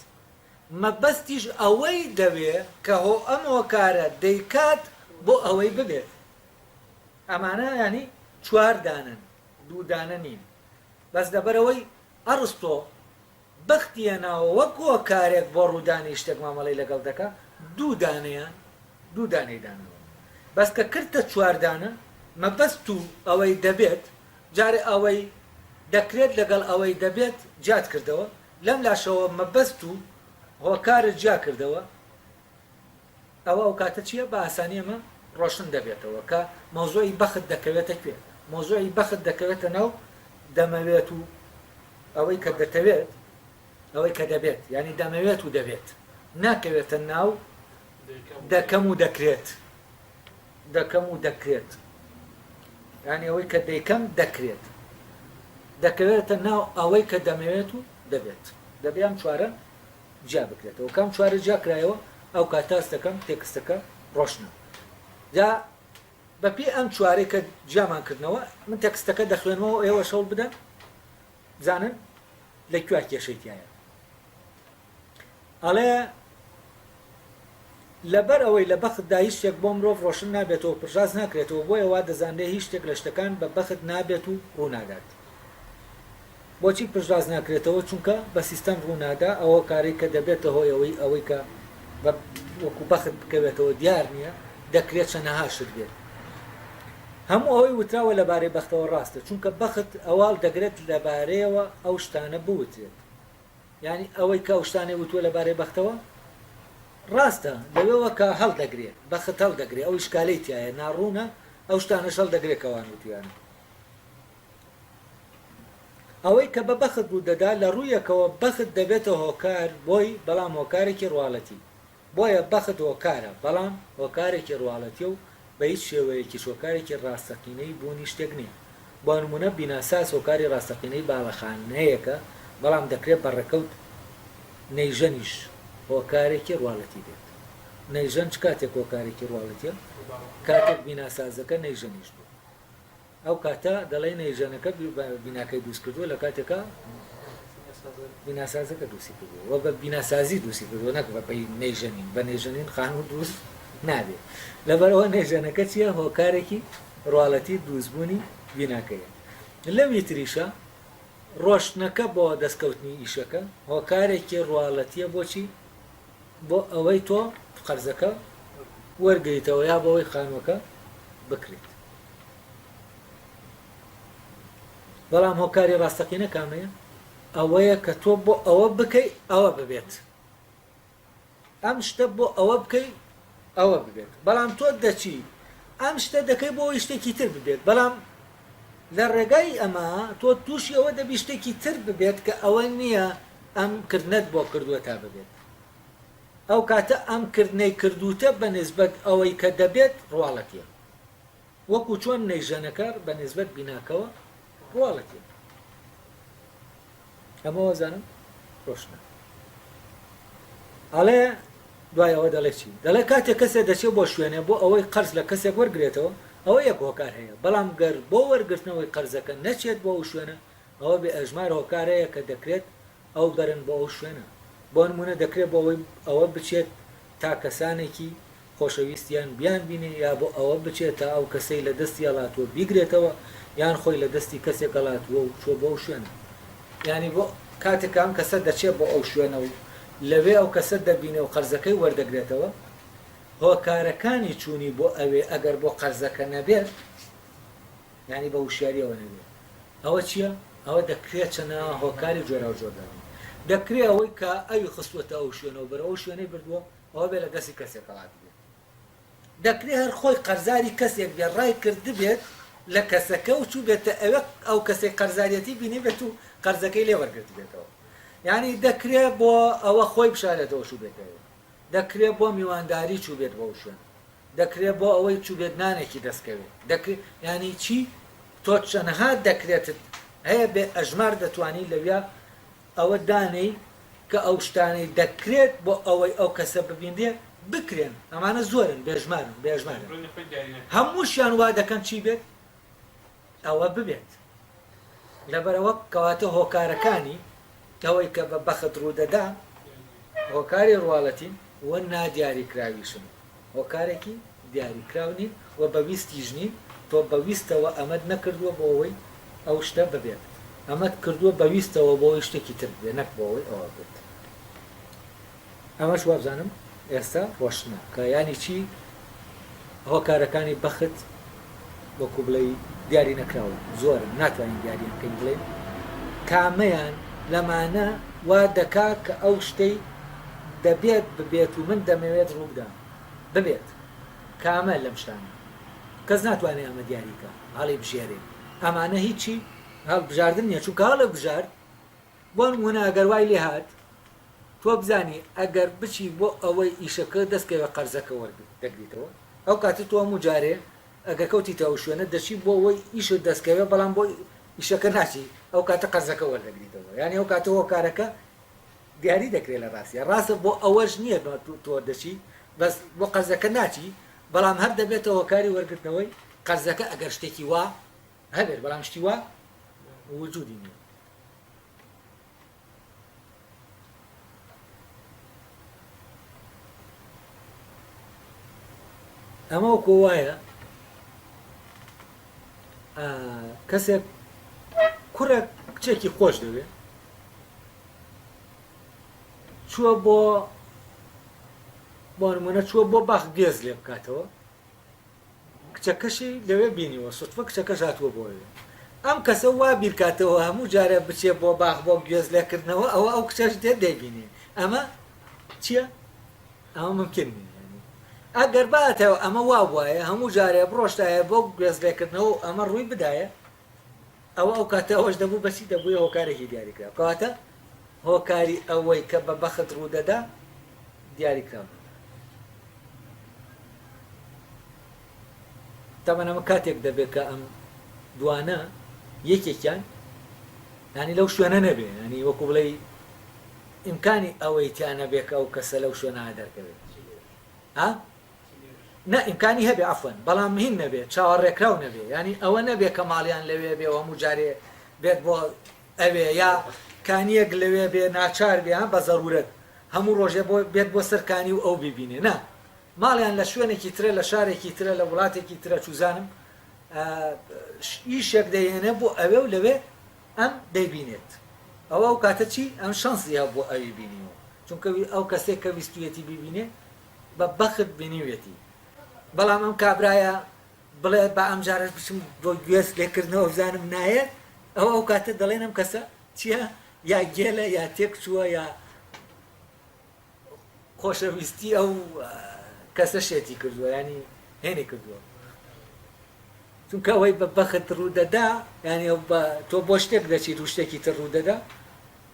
مەبەستیش ئەوەی دەوێ کە هۆ ئەم هۆکارە دەیکات بۆ ئەوەی ببێت. ئەمانە یانی چوار دانەن، دوو دانە نین. بەس لەبەرئەوەی ئەڕستۆ بەختی هێناوە وەک هۆکارێک بۆ ڕوودانی شتێک مامەڵەی لەگەڵ دەکا، دوو دانەیان دوو دانەی داناوە بەس کە کردتە چوار دانە مەبەست و ئەوەی دەبێت جارێ ئەوەی دەکرێت لەگەڵ ئەوەی دەبێت جیات کردەوە لەم لاشەوە مەبەست و هۆکارت جیا کردەوە ئەوە ئەو کاتە چییە؟ بە ئاسانی ئەمە ڕۆشن دەبێتەوە کە مەوزوعی بەخت دەکەوێتە کوێ؟ مەوزوعی بەخت دەکەوێتە ناو دەمەوێت و ئەوەی کە دەتەوێت، ئەوەی کە دەبێت، یانی دەمەوێت و دەبێت، ناکەوێتە ناو دەکەم و دەکرێت، دەکەم و دەکرێت، یانی ئەوەی کە دەیکەم دەکرێت، دەکەوێتە ناو ئەوەی کە دەمەوێت و دەبێت. دەبێ ئەم چوارە جیا بکرێتەوە کام چوارە جیا کرایەوە ئەو کاتە هەست دەکەم تێکستەکە ڕۆشنە جا بەپێی ئەم چوارەی کە جیامان کردنەوە من تێکستەکە دەخوێنمەوە ئێوەش هەوڵ بدەن بزانن لە کوێ کێشەی تایە ئەڵێ لەبەر ئەوەی لە بەختدا هیچ شتێک بۆ مرۆڤ ڕۆشن نابێتەوە پرژاز ناکرێتەوە بۆیە وا دەزانرێ هیچ شتێک لە شتەکان بە بەخت نابێت و ڕوونادات بۆچی پشتڕاست ناکرێتەوە؟ چونکە بە سیستەم ڕوونادا، ئەو هۆکارەی کە دەبێتە هۆی ئەوەی ئەوەی کە بە وەکو بەخت بکەوێتەوە دیار نییە، دەکرێت چەنەها شت بێت. هەموو ئەوەی وتراوە لەبارەی بەختەوە ڕاستە، چونکە بەخت ئەوە هەڵدەگرێت لەبارەیەوە ئەو شتانە بوترێت. یانی ئەوەی کە ئەو شتانەی وتووە لەبارەی بەختەوە ڕاستە، لەوێوە کە هەڵدەگرێ، بەخت هەڵدەگرێ، ئەو ئیشکالەی تیایە، ناڕوونە، ئەو شتانەش هەڵدەگرێ کە ئەوان وتوویانە. ئەوەی کە بە بەخت ڕوو دەدا، لە ڕوویەکەوە بەخت دەبێتە هۆکار بۆی، بەڵام هۆکارێکی ڕواڵەتی. بۆیە بەخت هۆکارە، بەڵام هۆکارێکی ڕواڵەتیە و بە هیچ شێوەیەکیش هۆکارێکی ڕاستەقینەی بوونی شتێک نیە. بۆ نموونە بیناساز هۆکاری ڕاستەقینەی باڵەخانەیەکە، بەڵام دەکرێت بە ڕێکەوت نەیژەنیش هۆکارێکی ڕواڵەتی بێت. نەیژەن چ کاتێک هۆکارێکی ڕواڵەتیە؟ کاتێک بیناسازەکە نەیژەنیش بوو. ئەو کاتە دەڵێی نەیژەنەکە بیناکەی دروست کردووە لە کاتێکا بیناسازەکە دروستی کردووە و بە بیناسازی دروستی کردووە نەک بە نەیژەنین بە نەیژەنین خانوو دروست نابێت لەبەرەوە نەیژەنەکە چییە هۆکارێکی ڕواڵەتی دروستبوونی بیناکەیە لەوی تریشە ڕۆشتنەکە بۆ دەستکەوتنی ئیشەکە هۆکارێکی ڕواڵەتیە بۆچی بۆ ئەوەی تۆ قەرزەکە وەرگریتەوە یا بۆ ئەوەی خانووەکە بکریت بەڵام هۆکاری ڕاستەقینە کامەیە؟ ئەوەیە کە تۆ بۆ ئەوە بکەی ئەوە ببێت ئەم شتە بۆ ئەوە بکەی ئەوە ببێت بەڵام تۆ دەچی ئەم شتە دەکەی بۆ ئەوەی شتێکی تر ببێت بەڵام لە ڕێگای ئەمە تۆ تووشی ئەوە دەبی شتێکی تر ببێت کە ئەوە نییە ئەم کردنەت بۆ کردووە تا ببێت ئەو کاتە ئەم کردنەی کردووتە بە نسبەت ئەوەی کە دەبێت ڕواڵەتیە وەکو چۆن نەیژەنەکە بە نسبەت بیناکەوە ڕواڵەتیە. ئەمە وازانم ڕۆشنە. ئەڵێ دوای ئەوە دەڵێ چی؟ دەڵێ کاتێک کەسێک دەچێت بۆ شوێنێ بۆ ئەوەی قەرز لە کەسێک وەرگرێتەوە ئەوە یەک هۆکار هەیە بەڵام گەر بۆ وەرگرتنەوەی قەرزەکە نەچێت بۆ ئەو شوێنە ئەوە بێ ئەژمار هۆکار هەیە کە دەکرێت ئەو بەرن بۆ ئەو شوێنە بۆ نمونە دەکرێت بۆ ئەوەی ئەوە بچێت تا کەسانێکی خۆشەویستیان بیانبینێ یا بۆ ئەوە بچێ تا ئەو کەسەی لە دەستی هەڵاتووە بیگرێتەوە یان خۆی لە دەستی کەسێک هەڵاتووە و چووە بۆ ئەو شوێنە. یانی بۆ کاتێک کە ئەم کەسە دەچێ بۆ ئەو شوێنە و لەوێ ئەو کەسە دەبینێ و قەرزەکەی وەردەگرێتەوە، هۆکارەکانی چوونی بۆ ئەوێ ئەگەر بۆ قەرزەکە نەبێت، یانی بە وشیارییەوە نەبێ، ئەوە چییە؟ ئەوە دەکرێ چەنەها هۆکاری جۆراوجۆر دابنێ. دەکرێ ئەوەی کە ئەوی خستووەتە ئەو شوێنە و بەرەو ئەو شوێنەی بردووە، ئەوە بێ لە دەستی کەسێک هەڵاتبێت. دەکرێ هەر خۆی قەرزاری کەسێک بێ ڕای کردبێت لە کەسەکە و چووبێتە ئەوێ ئەو کەسەی قەرزاریەتی بینیبێت و قەرزەکەی لێ وەرگرتبێتەوە. یانی دەکرێ بۆ ئەوە خۆی بشارێتەوە چووبێتە ئەوێ. دەکرێ بۆ میوانداری چووبێت بۆ ئەو شوێنە. دەکرێ بۆ ئەوەی چووبێت نانێکی دەست کەوێ. دەکرێ یانی چی؟ تۆ چەنەها دەکرێتت هەیە بێ ئەژمار دەتوانی لەویا ئەوە دانێی کە ئەو شتانەی دەکرێت بۆ ئەوەی ئەو کەسە ببینرێ بکرێن، ئەمانە زۆرن بێژمارن بێژمارن هەمووشیان وا دەکەن چی بێت ئەوە ببێت لەبەرئەوە کەواتە هۆکارەکانی ئەوەی کە بە بەخت ڕوودەدا هۆکاری ڕواڵەتین و نادیاریکراویشن هۆکارێکی دیاریکراو نین و بە ویستیش نین، تۆ بە ویستەوە ئەمەت نەکردووە بۆ ئەوەی ئەو شتە ببێت، ئەمەت کردووە بە ویستەوە بۆ ئەوەی شتێکی تر ببێت نەک بۆ ئەوەی ئەوە بێت. ئەمەش وابزانم ئێستا ڕۆشنە کە یانی چی هۆکارەکانی بەخت وەکو بڵێی دیاری نەکراون زۆرن ناتوانین دیاریان بکەین بڵێین کامەیان لەمانە وا دەکا کە ئەو شتەی دەبێت ببێت و من دەمەوێت ڕووبدا ببێت کامە لەم شتانە کەس ناتوانێت ئەمە دیاری کا هەڵیبژێرێ ئەمانە هیچی هەڵبژاردن نییە چونکە هەڵبژارد بۆ نموونە ئەگەر وای لێ هات تۆ بزانی ئەگەر بچی بۆ ئەوەی ئیشەکە دەست کەوێ قەرزەکە وەردەگریتەوە ئەو کاتە تۆ هەموو جارێ ئەگەر کەوتیتە ئەو شوێنە دەچی بۆ ئەوەی ئیشت دەست کەوێ بەڵام بۆ ئیشەکە ناچی ئەو کاتە قەرزەکە وەردەگریتەوە یانی ئەو کاتە هۆکارەکە دیاری دەکرێت لە ڕاستە ڕاستە بۆ ئەوەش نییە تۆ دەچی بەس بۆ قەرزەکە ناچی بەڵام هەر دەبێتە هۆکاری وەرگرتنەوەی قەرزەکە ئەگەر شتێکی وا هەبێت بەڵام شتی وا وجودی نییە. ئەمە وەکۆ وایە کەسێک کوڕێک کچێکی خۆش دەوێت چووە بۆ بۆ نمونە چووە بۆ باخ گێز لێ بکاتەوە. کچەکەشی لەوێ بینیوە، سوتفە کچەکەش هاتووە بۆ ئەوێ. ئەم کەسە وا بیرکاتەوە هەموو جارێ بچێ بۆ باخ بۆ گوێز لێکردنەوە ئەوە ئەو کچەش دێت دەیبینێ. ئەمە چییە؟ ئەمە ممکن نییە. یانی ئەگەر باتەوە ئەمە وا بوایە هەموو جارێ بڕۆشتایە بۆ گوێز لێکردنەوە و ئەمە ڕووی بدایە ئەوە ئەو کاتە ئەوەش دەبوو بەچی دەبوویە هۆکارێکی دیاریکراو. کەواتە هۆکاری ئەوەی کە بە بەخت ڕوودەدا دیاریکراو نەبوو. تەبعەن ئەمە کاتێک دەبێت کە ئەم دوانە یەکێکیان ینی لەو شوێنە نەبێ ینی وەکو بڵێ ئیمکانی ئەوەی تیا نەبێ کە ئەو کەسە لەو شوێنە دەرکەوێت ها نە ئیمکانی هەبێ عەفوەن بەڵام هین نەبێ چاوەڕێکراو نەبێ ینی ئەوە نەبێ کە ماڵیان لەوێ بێ و هەموو جارێ بێت بۆ ئەوێ یا کانیەک لەوێ بێ ناچار بێ ها بە زەرورەت هەموو ڕۆژێ بۆ بێت بۆ سەر کانی و ئەو بیبینێ نا ماڵیان لە شوێنێکی ترە لە شارێکی ترە لە وڵاتێکی ترە چوزانم ئیشێک دەیێنێ بۆ ئەوێ و لەوێ ئەم دەیبینێت ئەوە ئەو کاتە چی ئەم شەنسی هەبوو ئەوی بینیوە چونکە ئەو کەسێک کە ویستویەتی بیبینێ بە بەخت بینیویەتی بەڵام ئەم کابرایە بڵێ با ئەم جارەش بچم بۆ گوێز لێکردنەوە بزانم نایەت ئەوە ئەو کاتە دەڵێن ئەم کەسە چییە یا گێلە یا تێک چووە یا خۆشەویستی ئەو کەسە شێتی کردووە ینی هێنی کردووە چونکە ئەوەی بە بەخت ڕوودەدا ینی ئەو بە تۆ بۆ شتێک دەچیت و شتێکی تر ڕوودەدا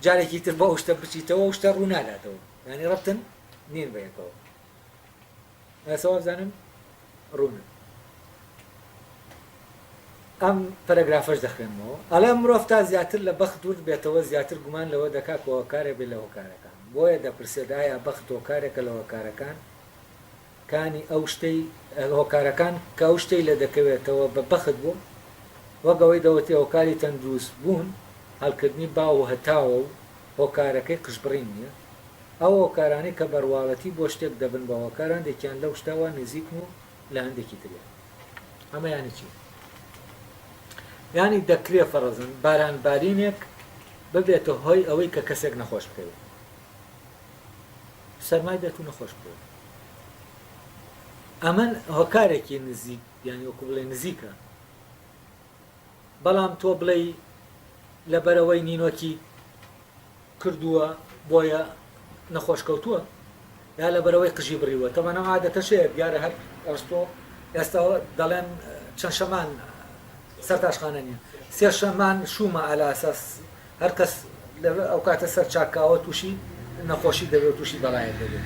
جارێکی تر بۆ ئەو شتە بچیتەوە و شتە ڕوو ناداتەوە ینی ڕەبتن نین بە یەکەوە ئێستا وابزانم ڕوونە ئەم پەرەگرافەش دەخوێنمەوە ئەڵێ مرۆڤ تا زیاتر لە بەخت ورد بێتەوە زیاتر گومان لەوە دەکا کە هۆکارێک بێت لە هۆکارەکان بۆیە دەپرسێت ئایا بەخت هۆکارێکە لە هۆکارەکان کانی ئەو شتەی هۆکارەکان کە ئەو شتەی لێ دەکەوێتەوە بە بەخت بوو وەک ئەوەی دەوترێ هۆکاری تەندروست بوون هەڵکردنی باو و هەتاوە و هۆکارەکەی قژبڕین نییە ئەو هۆکارانەی کە بەڕواڵەتی بۆ شتێک دەبن بە هۆکار هەندێکیان لەو شتەوە نزیکن و لە هەندێکی تریان. ئەمە یانی چی؟ یانی دەکرێ فەڕزن باران بارینێک ببێتە هۆی ئەوەی کە کەسێک نەخۆش بکەوێت. سەرمای بێت و نەخۆش بکەوێت. ئەمە هۆکارێکی نزیک یانی وەکو بڵێ نزیکە. بەڵام تۆ بڵێی لەبەرئەوەی نینۆکی کردووە بۆیە نەخۆش کەوتووە یا لەبەرئەوەی قژی بڕیوە تەبعەن ئەم عادەتەش هەیە دیارە هەر ئەرستۆ ئێستا دەڵێن چەند شەمان سەرتاشخانە نییە سێ شەمان شومە ئەلا ئەساس هەر کەس ئەو کاتە سەر چاکاوە تووشی نەخۆشی دەبێت تووشی بەڵایەک دەبێت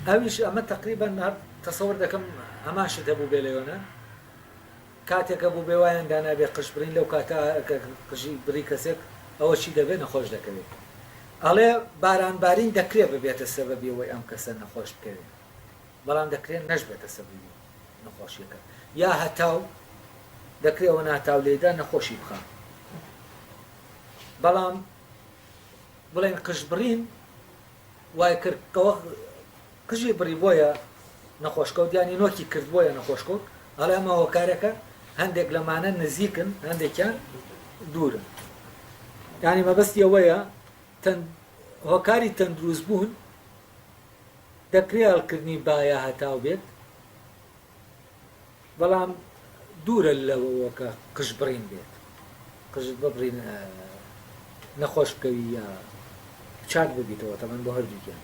ئەویش ئەمە تقریبا هەر تەسەور دەکەم هەمان شت هەبوو بێ لە یۆنان کاتێک هەبوو بێ وایان دانابێ قژ بڕین لەو کاتە کە قژی بڕی کەسێک ئەوە چی دەبێ نەخۆش دەکەوێ ئەڵێ باران بارین دەکرێ ببێتە سەبەبی ئەوەی ئەم کەسە نەخۆش بکەوێ بەڵام دەکرێ نەشبێتە سەبەبی نەخۆشیەکە یا هەتاو دەکرێ ئەوە ناتاو لێدا نەخۆشی بخا بەڵام بڵێن قژ بڕین وای کرد کەوە قژی بڕی بۆیە نەخۆش کەوت یانی نۆکی کرد بۆیە نەخۆش کەوت ئەڵێ ئەمە هۆکارێکە هەندێک لەمانە نزیکن هەندێکیان دوورن یانی مەبەستی ئەوەیە هۆکاری تەندروست بوون دەکرێ هەڵکردنی باە هەتاو بێت بەڵام دوورە لەوەوە کە قژ بڕین بێت قژت ببڕین نەخۆش بکەوی یا چاک ببیتەوە تەمان بۆ هەردووکیان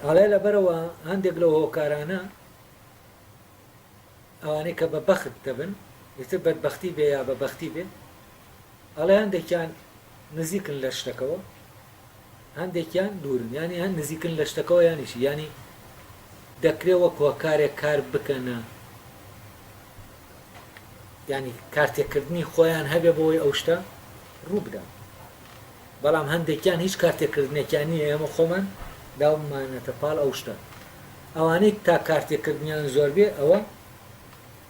ئەڵێ لەبەرەوە هەندێک لەو هۆکارانە ئەوانەی کە بە بەخت دەبن ئیتر بەدبەختی بێ یا بە بەختی بێ ئەڵێ هەندێکیان نزیکن لە شتەکەوە هەندێکیان دوورن یانی هەن نزیکن لە شتەکەوە یانی چی یانی دەکرێ وەک هۆکارێک کار بکەنە یانی کارتێکردنی خۆیان هەبێ بۆی ئەو شتە ڕوو بدات بەڵام هەندێکیان هیچ کارتێکردنێکیان نییە ئێمە خۆمان داومانەتە پاڵ ئەو شتە ئەوانەی تا کارتێکردنیان زۆر بێ ئەوە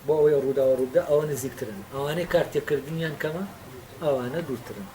بۆ ئەوەی ڕووداوە ڕووبدا ئەوە نزیکترن ئەوانەی کارتێکردنیان کەمە ئەوانە دوورترن.